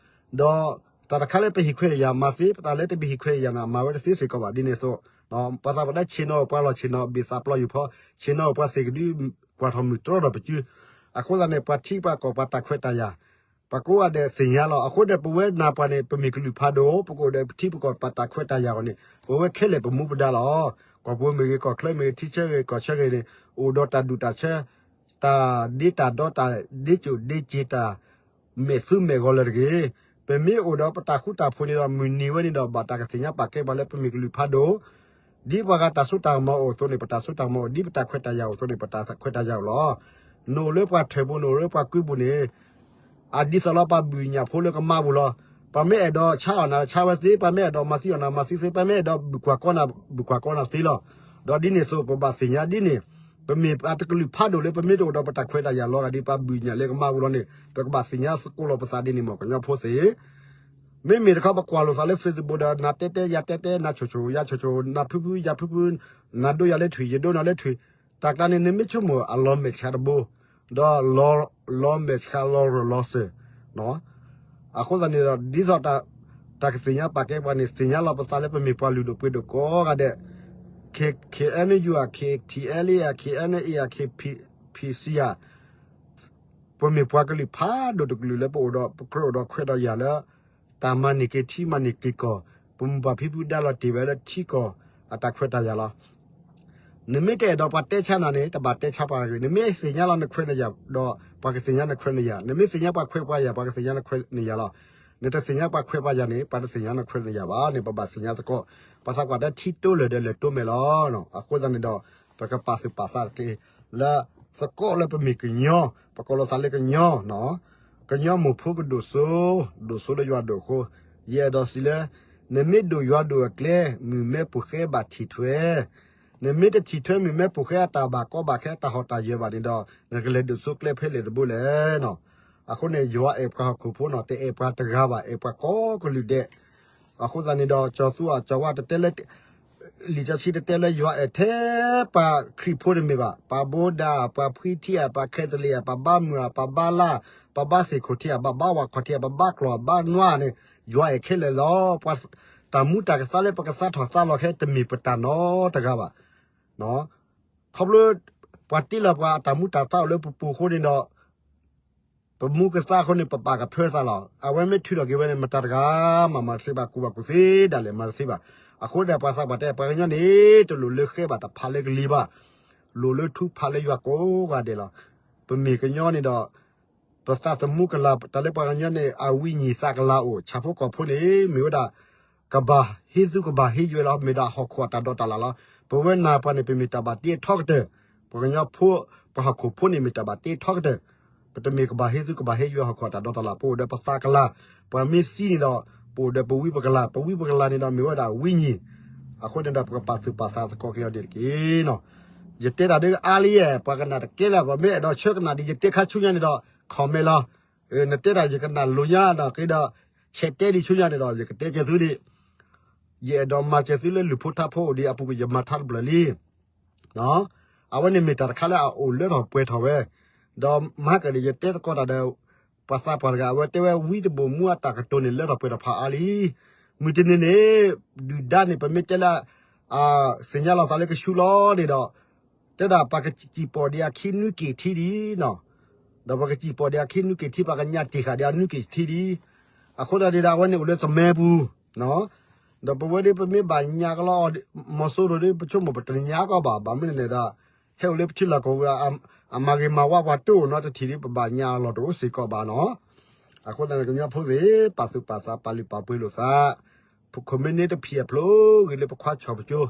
ဒီးတၢ်တခါလၢပဟ့ၣ်ခွဲးယာ်မၤသ့, ပတၢ်လၢတမ့ၢ်ဟ့ၣ်ခွဲးယာ်န့ၣ် မၤဝဲတသ့စ့ၢ်ကီးဘၣ်. ဒ်န့ၣ်အသိး ပှၤသးပှၢ်တဲ ဆ့ၣ်နီၤအိၣ်ပှၤလီၢ် ဆ့ၣ်နီၤဘ့ၣ်သးပျီယူၢ်ဖီ, ဆ့ၣ်နီၤအိၣ်ပှၤသ့ၣ်ကဒု ကွၢ်ထီၣ်မုၢ်တြီဒီးပစု. အဃိသတးန့ၣ် ပှၤထံပှၤကီၢ် ပှၤတၢ်ခွဲးတၢ်ယာ် ပှၤကိးဂၤဒဲးသ့ၣ်ညါလီၤ. အဃိန့ၣ် ပဝဲနၢ်ပှၤန့ၣ် ပမ့ၢ်ကလုာ်ဖးဒိၣ် ပကအိၣ်ဒီးပထံပကီၢ် ပတၢ်ခွဲးတၢ်ယာ်အဂီၢ်န့ၣ် ပဝဲခဲလၢာ်ပမူပဒါလီၤ. ကီၢ်ပူၤမ့ၢ်ဂ့ၤ ကီၢ်ချၢမ့ၢ်ဂ့ၤ ထံဆၢဂ့ၤ ကီၢ်ဆၢဂ့ၤန့ၣ် အိၣ်ဒီးတၢ်ဒူၣ်တၢ်ဆၢ တၢ်ဒ့တၢ်ဒီ တၢ်ဒ့ကိၣ်ဒ့က့ၤ တၢ်မဲာ်သူမဲာ်ဂီၤလၢာ်တဂ့ၤ. ပမ့ၢ်အိၣ်ဒီးပတၢ်ဃူတၢ်ဖိးန့ၣ်ဒီး မုၢ်နံၤဝဲန့ၣ်ဒီး ဘၣ်တၢ်ကသ့ၣ်ညါပာ်ကဲပှၤလၢပမ့ၢ်ကလုာ်ဖးဒိၣ် ဒ်ပှၤဂၤတၢ်စိတၢ်ကမီၤအိၣ်အသိးန့ၣ် ပတၢ်စိတၢ်ကမီၤအိၣ်, ဒ်ပတၢ်ခွဲးတၢ်ယာ်အိၣ်အသိးန့ၣ် ပတၢ်ခွဲးတၢ်ယာ်အိၣ်လီၤ. နအိၣ်လၢပှၤထၢၣ်ပူၤ နအိၣ်လၢပှၤကုပူၤန့ၣ် အဒ်သိးလၢပှၤဘုၣ်ညၣ်ဖိလၢကမါပူၤလီၤ. ပှၤမ့ၢ်အဲၣ်ဒိးဆါအီၣ်နၤဆါဝဲသ့, ပှၤမ့ၢ်အဲၣ်ဒိးမၤသံအီၣ်နၤမၤသံသ့, ပှၤမ့ၢ်အဲၣ်ဒိးဘုၣ်ကွၢ်ကီနၤဘုၣ်ကွၢ်ကီနၤသ့လီၤ. ဒီးဒ်န့ၣ်အသိး ပဘၣ်သ့ၣ်ညါဒ်န့ၣ် ပမ့ၢ်ပှၤတကလုာ်ဖးဒိၣ်လၢ ပမ့ၢ်တအိၣ်ဒီးပတၢ်ခွဲးတၢ်ယာ်လီၤဂာ်ဒ်ပှၤဘုၣ်ညၣ်လၢကမါပူၤလီၤန့ၣ် ပကဘၣ်သ့ၣ်ညါသကိးလီၤပသးဒ်န့ၣ်မ့ၢ် ကညီဖိသ့ၣ် မ့မ့ၢ်တခီ ပကွၢ်လိာ်သးလၢ Facebook ဒီး နၤတဲတဲ ယၤတဲတဲ နၤဆိၣ်ဆိၣ် ယၤဆိၣ်ဆိၣ် နၤဖုဖု ယၤဖုဖု နၤဒိယၤလၢထွံၣ် ယဒိနၤလၢထွံၣ် တၢ်ကျါန့ၣ် နမ့ၢ်ဆိကမိၣ်အလီၤမဲာ်ဆှးတဘိ ဒီးလီၤမဲာ်ဆှးလီၤရၢၢ်လီၤစၢၤ အဃိသတးန့ၣ်ဒီး ဒ်သိးတၢ်ကသ့ၣ်ညါပာ်ကဲပှၤန့ၣ် သ့ၣ်ညါလီၤပသးလၢပမ့ၢ်ပှၤလုၢ်ဒိၣ်ပှ့ၤဒိၣ်ကိးဂၤဒဲး K-, KNU ဧါ KTLA ဧါ KNA ဧါ KPC ဧါ ပမ့ၢ်ပှၤကလုာ်ဖးဒိၣ်တကလုာ်လၢပအိၣ်ဒီး ပကြၢးအိၣ်ဒီးခွဲးဒီးယာ်လၢ တၢ်မၤန့ၢ်က့ၤထံမၤန့ၢ်က့ၤကီၢ် ပမိၢ်ပၢ်ဖံဖုဒါလီၤတ့ၢ်ဝဲလၢထံကီၢ်အတၢ်ခွဲးတၢ်ယာ်လီၤ. နမ့ၢ်တအဲၣ်ဒိးပှၤတဲဆါနၤန့ၣ် တဘၣ်တဲဆါပှၤတဂ့ၤ. နမ့ၢ်သ့ၣ်ညါလီၤနခွဲးနယာ်ဒီး ပှၤကသ့ၣ်ညါနခွဲးနယာ်, နမ့ၢ်သ့ၣ်ညါပှၤခွဲးပှၤယာ် ပှၤကသ့ၣ်ညါနခွဲးနယာ်လီၤ. နတသ့ၣ်ညါပှၤခွဲးပှၤယာ်န့ၣ် ပှၤတသ့ၣ်ညါနခွဲးနယာ်ဘၣ်န့ၣ် ပဘၣ်သ့ၣ်ညါသကိး, ပှၤသးပှၢ်တဲထံတိလဲၢ်ဒီးလဲၢ်တိမဲာ်လီၤ. အဃိသတးန့ၣ်ဒီး ပကပာ်သူၣ်ပာ်သးတက့ၢ် လၢသကိးလၢပမ့ၢ်ကညီ, ပကိးလီၤသးလၢကညီ, ကညီမိၢ်ဖိကဒိၣ်စိ, ဒိၣ်စိလၢယွၤဒိၣ်အဃိ, ယအဲၣ်ဒိးစံးလၢ နမ့ၢ်ဒိၣ်ယွၤဒိၣ်အကျဲ မုၢ်မဲပိာ်ဃဲဘၣ်ထံၣ်ထွဲ, နမ့ၢ်တထံၣ်ထွဲမုၢ်မဲပိာ်ဃဲအတၢ်ဘၣ်ကီဘၣ်ခဲအတၢ်ဟီၣ်တၢ်ယၢၤဘၣ်န့ၣ်ဒီး နကလဲၤဒိၣ်စိကျဲဖဲလဲၣ်တဘိလဲၣ်. အဃိန့ၣ် ယွၤအဲၣ်ပှၤဟီၣ်ခိၣ်ဖိနီၤ တအဲၣ်ပှၤတဂၤဘၣ် အဲၣ်ပှၤကိးကလုာ်ဒဲး. အဃိသတးန့ၣ်ဒီး ကၠီၤသူအကၠီၤဝါတတဲလၢ လံာ်စီဆှံတတဲလၢယွၤအဲၣ်ထဲပှၤခရံာ်ဖိတမ့ၢ်ဘၣ်, ပှၤဘိဒၣ်, ပှၤဖှံထံဧါ, ပှၤခဲသလံးဧါ, ပှၤဘါမုၢ်ဧါ, ပှၤဘါလၢ်, ပှၤဘါသ့ၣ်ခိၣ်ထံဧါ, ပှၤဘါဝၣ်ခီၣ်ထံဧါ, ပှၤဘါကျီၢ်ဘါနွါန့ၣ် ယွၤအဲၣ်ခဲလၢာ်လီၤ. ပှၤတၢ်မူတၢ်ကသါလၢပကသါထီၣ်သါလီၤခဲ တမ့ၢ်ပတၢ်နီတဂၤဘၣ်. ခီဖျိ ပှၤတ့လီၤပှၤအတၢ်မူတၢ်သါအိၣ်လၢပပူၤအဃိန့ၣ်ဒီး ပမူကသါအဃိန့ၣ် ပပာ်ကဖၢသးလီၤ. အဝဲမ့ၢ်ထုးထီၣ်က့ၤဝဲန့ၣ် မတၤတဂၤမးမၤတသ့ဘၣ်, ကူၣ်ဘၣ်ကူၣ်သ့ဒၣ်လဲာ်မၤတသ့ဘၣ်. အဃိဒီးပှၤသးပှၢ်တဲ ပှၤကညီန့ၣ် တလိၣ်လၢဃဲဘၣ် တဖးလၢကလံၤဘၣ်, လိၣ်လၢထူဖးလၢယွၤကိးဂၤဒဲးလီၤ. ပမ့ၢ်ကညီန့ၣ်ဒီး ပသးသမူကလၤ တၢ်လၢပှၤကညီန့ၣ် အဝံယံၤသးကလၤအိၣ် ဆၣ်ဖိကီၢ်ဖိန့ၣ် မ့ၢ်ဝဲဒၣ် ကဘၣ်ဟ့ၣ်သူကဘၣ်ဟ့ၣ်ယွဲလီၤ. မ့ၢ်ဒၣ်ဟီၣ်ခိၣ်အတၢ်ဒီးတၢ်လၢ်လီၤ. ပဝဲနၤပှၤန့ၣ် ပမ့ၢ်တၢ်ဘၣ်တ့ထီကတၢၢ်, ပှၤကညီဖိ, ပှၤဟီၣ်ခိၣ်ဖိန့ၣ် မ့ၢ်တၢ်ဘၣ်တ့ထီကတၢၢ်, ပတမ့ၢ်ကဘၣ်ဟ့ၣ်သူကဘၣ်ဟ့ၣ်ယွဲဟီၣ်ခိၣ်အတၢ်ဒီးတၢ်လၢ်, ပအိၣ်ဒီးပသးကလၤ, ပှၤမ့ၢ်သံန့ၣ်ဒီး ပအိၣ်ဒီးပဝံပကလၤ, ပဝံပကလၤန့ၣ်ဒီး မ့ၢ်ဝဲဒၣ်ဝံယံၤ, အဃိန့ၣ်ဒီး ပကပာ်သူၣ်ပာ်သးသကိးက့ၤအီၤဒ်တက့ၢ်နီၤ. ယတဲတၢ်ဒ်အါလံယဲၢ်, ပှၤကနၣ်တကဲလၢၤ, ပှၤမ့ၢ်အဲၣ်ဒိးဆၢကနၣ်ဒ်ယတဲခါဆူညါန့ၣ်ဒီး comment လီၤ. နတဲတၢ်ယကနၣ်လိၤညါဒီး က့ဒီး ဆဲးတဲဒ်ဆူညါန့ၣ်ဒီး ယကတဲကဲသုဒ် ယအဲၣ်ဒိးမၤစၢၤသုလၢလူၢ်ဖိထါဖိအိၣ်ဒံးအပူၤကွံာ် ယမၤထါတဘျီလံ. အဝဲန့ၣ်မ့ၢ်တၢ်တခါလၢအအိၣ်လၢထီၣ်ပှဲၤထီၣ်ဝဲ, ဒီးမၤကဒီး ယတဲသကိးတၢ်ဒီး ပှၤသးပှၢ်တဂၤ အဝဲတဲဝဲ ဝံတဘိၣ်မူအတၢ်ကတိၤန့ၣ် လၢထီၣ်ပှဲၤထီၣ်ဖးအါလံ. မုၢ်တနံၤန့ၣ် ဒုၣ်ဒါန့ၣ် ပမ့ၢ်တဲလၢ သ့ၣ်ညါလီၤသးလၢကဆူလီၤန့ၣ်ဒီး တဲဒၣ်ပှၤကစံၣ်ပိာ်ဒံးအခံနွံက့ၤထံဒံးနီၤ, ဒီးပှၤကစံၣ်ပိာ်ဒံးအခံနွံက့ၤထံ ပှၤကညးတ့ၢ်ဃာ်ဒံးအနွံက့ၤထံဒံး, အဃိသတးဒီး အဝဲန့ၣ်အိၣ်လၢသမၢပူၤ ဒီးပဝဲဒၣ်ပမ့ၢ်ဘၣ်ညါကလီ မီၤစိရိၤဒ် ပဆိကမိၣ်ပတညါကီးဘၣ်, ဘၣ်မနုၤလဲၣ်ဒီး ဟဲအိၣ်လၢပထံလီၢ်ကီၢ်ပူၤ အမၤဂ့ၤမၤဝါပှၤတအိၣ်နီတထံၣ်ဒ် ပဘၣ်ညါအလီၢ်တအိၣ်စ့ၢ်ကီးဘၣ်နီၤ. အဃိသတးန့ၣ် ကညီဖိသ့ၣ် ပာ်သူၣ်ပာ်သး ပာ်လုၢ်ပာ်ပှ့ၤလိာ်သး, ပခိၣ်မ့ၢ်န့ၢ်တဖံးအဖျိဂ့ၤလၢပခွါဆီၣ်ပကၠိ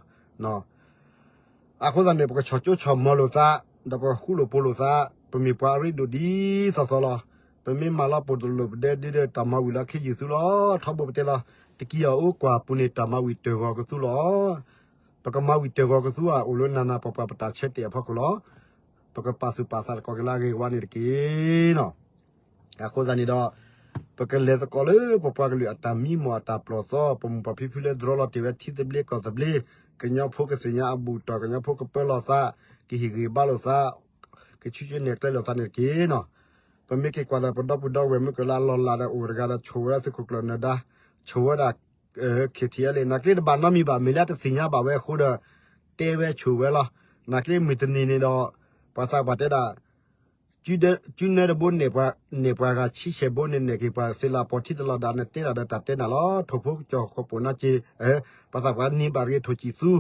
အဃိသတးန့ၣ် ပကဆီၣ်ကၠိဆီၣ်မီၤလိာ်သး, ဒီးပဃူလိာ်ဖိးလိာ်သး, ပမ့ၢ်ပှၤအရ့ဒိၣ်ဒ်သိးသိးလီၤ. ပမ့ၢ်မၤလီၤပှီၢ်တလိၣ်ပဒဲဒ်ဒီး တၢ်မၤဝံၤလၢခ့ယုၢ်သူလီၤ. ထီဘိပတဲလီၤ, တကံယီၤအိၣ်ကွၢ်ပူၤန့ၣ် တၢ်မၤဝံၤတၢၢ်ဂီၤကသူလီၤ. ပကမၤဝံၤတၢၢ်ဂီၤကသူဧါ အိၣ်လၢနၤနၤပှၤပှၤပတၢ်ဆၢတဲာ်အဖီခိၣ်လီၤ. ပကပာ်သူၣ်ပာ်သးသကိးက့ၤလၢအဂ့ၤဝါန့ၣ်တက့ၢ်နီၤ. အဃိသတးန့ၣ်ဒီး ပကလဲၤသကိးလၢပပှၤကလုာ်အတၢ်မံမီၢ်အတၢ်ပျီၢ်သီ, ပမိၢ်ပၢ်ဖံဖုလၢဒြီလီၤတ့ၢ်ဝဲထံသဘျ့ကီၢ်သဘျ့, ကညီဖိကသ့ၣ်ညါအဘူၣ်တီၢ်, ကညီဖိကပၢလီၤသး, ကဟ့ၣ်ဂံၢ်ဘါလိာ်သး, ကဆူၣ်ဆူၣ်နဲၣ်ကျဲလိာ်သးန့ၣ်တက့ၢ်နီၤ. ပမ့ၢ်က့ၤကွၢ်ဒီးပဒီပုၢ်ဒီဝဲၢ်မုၢ်ကလၢအလီၢ်လၢ်ဒီးအိၣ်တဂၤဒီး ဆိၣ်ဝဲဒၣ်သုးခိၣ်ကျၢၢ်နၢၤဒါ, ဆိၣ်ဝဲဒၣ် KTLA နာ်က့တဘၣ်နီတမံၤဘၣ်, မ့ၢ်လၢတသ့ၣ်ညါဘၣ်ဝဲအဃိဒီး တဲဝဲဆိၣ်ဝဲလီၤ. နာ်က့မုၢ်တနံၤန့ၣ်ဒီး ပှၤသးပှၢ်တဲဒၣ် ကၠူနဲတဘိန့ၢ်ပှၤဂၤဆံဆဲးဘိန့ၣ် နဲၣ်က့ၤပှၤသ့လးပီၤထံတလီၤဒၣ် နတဲတၢ်ဒီးတၢ်တဲနၤလီၤ. ထိၣ်ဖိကၠီၣ်ဃီပိာ်နါက့ၤ, ပှၤသးပှၢ်နံၤဘၣ်တဂ့ၤထိၣ်ကံၣ်သူ,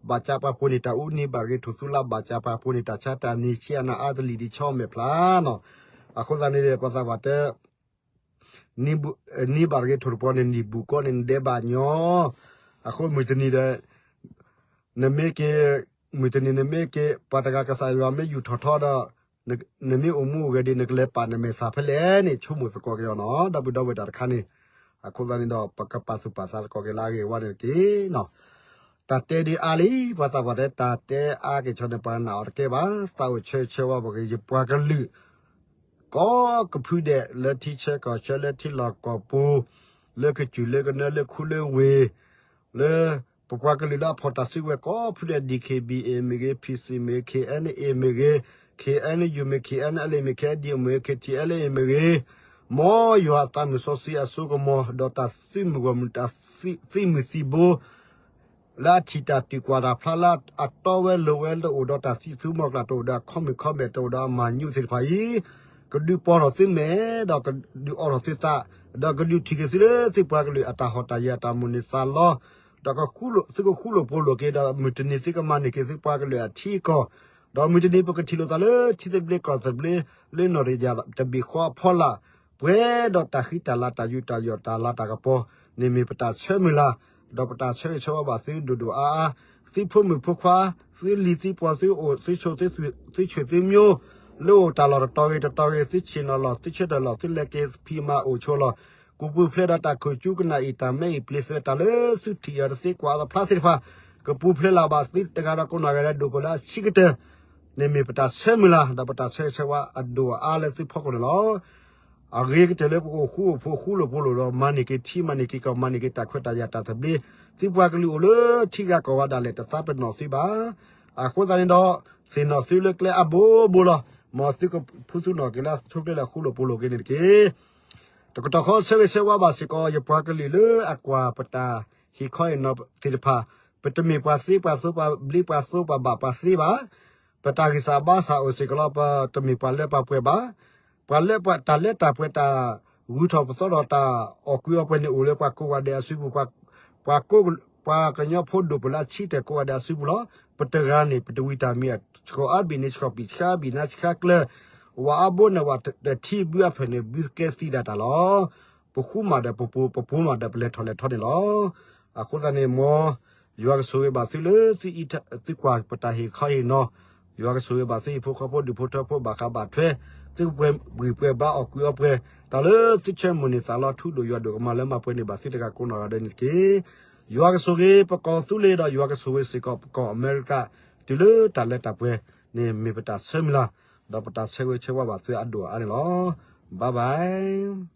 ဘၣ်ကၠါပှၤဖိန့ၣ်တၢ်အူနံၤဘၣ်တဂ့ၤထိၣ်သူလါ ဘၣ်ကၠါပှၤဖိန့ၣ်တၢ်ဆါတၢ်နံၤ ဆံးအနၢ်အါတလံၣ်ဒံးဆီမဲာ်ဖျါနီၤ. အဃိသတးန့ၣ် ပှၤသးပှၢ်တဲ နံၤဘၣ်တဂ့ၤထိၣ်တပီၤန့ၣ် နံၤဘူၣ်ကီန့ၣ် နဒဲးဘၣ်ညီ, အဃိမုၢ်တနံၤဒီး နမ့ၢ်က့ၤ, မုၢ်တနံၤနမ့ၢ်က့ၤ ပှၤတဂၤကစၢ်ယွၤမ့ၢ်ယူာ်ထီၣ်ထီဒီး နမ့ၢ်အိၣ်မူအိၣ်ဂဲၤဒံး နကလဲၤပာ်နမဲာ်သးဖဲလဲၣ်န့ၣ် ဆိကမိၣ်သကိးက့ၤအီၤနီၤ. ဒီပုၢ်ဒီဝဲၢ်တၢ်တခါန့ၣ် အဃိသတးန့ၣ်ဒီး ပကပာ်သူၣ်ပာ်သးသကိးက့ၤလၢအဂ့ၤဝါန့ၣ်တက့ၢ်နီၤ. တၢ်တဲဒ်အါလံ ပှၤသးပှၢ်တဲ တၢ်တဲအါက့ၤဆီန့ၣ် ပှၤနာ်အီၤတကဲဘၣ်. သးအိၣ်ဆၢဆၢဝါပဂ့ၤ ယပှၤကလုာ် ကိးကဖုဒဲး လၢထံဆၢကီၢ်ဆၢ လၢထံလီၢ်ကီၢ်ပူၤ, လၢကစၢၢ်လၢကနၢ လၢခူလၢဝ့ၢ်, လၢပပှၤကလုာ်လၢအဖီၣ်တၢ်စုကဝဲၤကိးဖုဒဲး DKBA မ့ၢ်ဂ့ၤ, PC မ့ၢ်ဂ့ၤ, KNU မ့ၢ်ဂ့ၤ, KNLA မ့ၢ်ဂ့ၤ, KNLA မ့ၢ်ဂ့ၤ, KTLA မ့ၢ်ဂ့ၤ, မ်ယွၤအသးမုၢ်စီဆှံအစိကမီၤ ဒီးတၢ်သံမုၢ်ဂီၢ်မုၢ် တၢ်သံမုၢ်သံဘိ လၢအထံၣ်တၢ်တုၤကွၢ်တၢ်ဖျါ လၢအတီဝဲလိၤဝဲ တအိၣ်ဒီးတၢ်သံသူမီၤကျၢ် တအိၣ်ဒီးအခီမုၢ်ခီမဲာ် တအိၣ်ဒီးအမၤညူသ့ၣ်တဖၣ်အံၤ, ကဒုးပီၢ်ထီၣ်သုမဲာ် ဒီးကဒုးအီထီၣ်သုသး, ဒီးကဒုးထံၣ်က့ၤသုလၢသုပှၤကလုာ်အတၢ်ဟီၣ်တၢ်ယၢၤ အတၢ်မိၣ်န့ၢ်သးလီ, ဒီးကဃူလိာ်သုကဃူလိာ်ဖိးလိာ်က့ၤ ဒီးမုၢ်တနံၤသုကမၤန့ၢ်က့ၤသုပှၤကလုာ်အထံအကီၢ်, ဒီးမုၢ်တနံၤပကထံၣ်လိာ်သးလၢထံသဘျ့ကီၢ်သဘျ့ လၢနီၢ်တယၢ်တဘ့ၣ်ဃီအဖီလာ် ပှဲၤဒီးတၢ်ဃံတၢ်လၤ တၢ်ယူးတၢ်ယီၣ် တၢ်လၤတၢ်ကပီၤန့ၣ် မ့ၢ်ပတၢ်ဆၢမုၢ်လၢ်, ဒီးပတၢ်ဆၢဂ့ၤဆၢဝါဘၣ်သုဒိၣ်ဒိၣ်အါအါ, သုဖိမုၣ်ဖိခွါ, သုလံၤသုပှီၤ သုအိၣ်သုဆိး သုဆံၣ်သုမိၢ်, လၢအိၣ်တၢ်လီၢ်တတီၤဂ့ၤတတီၤဂ့ၤ သုဆ့ၣ်နီၤလီၤ သုဆၢထၢၣ်လီၤ သုလဲၤက့ၤဖံးမၤအိၣ်ဆိးလီၤ, ကပူၤဖျဲးဒီးတၢ်ခိၣ်ကၠူကနၣ်အံၤ တၢ်မဲအံၤပျ့ၤသၢတၢ်လၢ သုထံၣ်အီၤတသ့ကွၢ်အီၤတဖျါသ့ၣ်တဖၣ်, ကပူၤဖျဲးလၢ်ဘၣ်သုတဂၤဒီးကိးနီၢ်ဂၤဒဲး ဒိၣ်ပလၢအဆံးကတၢၢ် န့ၣ်မ့ၢ်ပတၢ်ဆၢမုၢ်လၢ် ဒီးပတၢ်ဆၢဂ့ၤဆၢဝါအဒိၣ်အအါလၢသုဖီခိၣ်န့ၣ်လီၤ. အဂ့ၤကတၢၢ်လၢပကအိၣ်ဃူအိၣ်ဖိးဃူလိာ်ဖိးလိာ်ဒီး မၤန့ၢ်က့ၤထံ မၤန့ၢ်က့ၤကီၢ် မၤန့ၢ်က့ၤတၢ်ခွဲးတၢ်ယာ်တၢ်သဘျ့, သုပှၤကလုာ်အိၣ်လၢထံဂၤကီၢ်ဂၤဒၣ်လဲာ် တသးပ့ၤနီၣ်သုဘၣ်. အဃိသတးန့ၣ်ဒီး သ့ၣ်နီၣ်သုလၢကျဲအါဘိဘိလီၤ. မ်သုကဖုးသုနီၣ်က့ၤလၢအဆိကျဲလၢအဃူလိာ်ဖိးလိာ်က့ၤန့ၣ်တက့ၢ်. တကတီၢ်ဃီဆၢဂ့ၤဆၢဝါဘၣ်စ့ၢ်ကီး ယပှၤကလုာ်လၢအကွၢ်ပတၢ်ဟ့ၣ်ခီဟ့ၣ်နီၤသ့ၣ်တဖၣ်, ပတမ့ၢ်ပှၤသ့ပှၤသိပှၤဘျ့ပှၤသိပှၤဘၣ်ပှၤသ့ဘၣ်. ပတၢ်ဂံၢ်စၢ်ဘါစၢ်အိၣ်စ့ၢ်ကီးလီၤ. ပတမ့ၢ်ပှၤလၢပှၤပှဲၤဘၣ်. ပှၤလၢတၢ်လၢတၢ်ပှဲၤတၢ်ဂုၤထီၣ်ပသီထီၣ်တၢ်အီၣ်ကုးအီပှဲၤန့ၣ်အိၣ်လၢပှၤကိးဂၤဒဲးအစုပူၤ, ပှၤကိး ပှၤကညီဖိဒိၣ်ပလၢအဆံးတၢၢ်ကိးဂၤဒဲးအစုပူၤလီၤ. ပတဂၤန့ၣ် ပတဝံၤတၢ်မံၤအဆှီအါဘ့ၣ်န့ၣ် ဆှီပံာ်ဆှါဘ့ၣ်နါဆှါကျၢၤ, ဝၤအါဘိန့ၣ်ဝၤတထံၣ်ဘုအဖၢၣ်န့ၣ် ဘုကဲသံဒၣ်တၢ်လီၤ. ပဃူမၤဒီးပပူၤ ပပူၤမၤဒီးပလဲၤထီၣ်လဲၤထီန့ၣ်လီၤ. အဃိသတးန့ၣ် မ်ယွၤကဆိၣ်ဂ့ၤဘၣ်သုလၢ သုကွၢ်ပတၢ်ဟ့ၣ်ခီဟ့ၣ်နီၤ, ယွၤကဆိၣ်ဂ့ၤဘၣ်သုဟံၣ်ဖိဃီဖိဒူၣ်ဖိထၢဖိဘၣ်ဃးဘၣ်ထွဲ, သုကပှဲၤဘှံးပှဲၤဘါအီၣ်ကုးအီပှဲၤ, တၢ်လၢသုဆၢမိၣ်န့ၢ်သးလီထူဒိၣ်ယွၤဒိၣ်ကမၤလၢမၤပှဲၤန့ၢ်ဘၣ်သုတဂၤကိးနီၢ်ဂၤဒဲးန့ၣ်တက့ၢ်. ယွၤကဆိၣ်ဂ့ၤပကီၢ်သူလ့ၤဒီး ယွၤကဆိၣ်ဂ့ၤစ့ၢ်ကီးပကီၢ်အမဲရကၤ တုၤလၢတၢ်လၢတၢ်ပှဲၤန့ၣ် မ့ၢ်ပတၢ်ဆၢမုၢ်လၢ်, ဒီးပတၢ်ဆၢဂ့ၤဆၢဝါဘၣ်သုအဒိၣ်အါန့ၣ်လီၤ. Bye bye.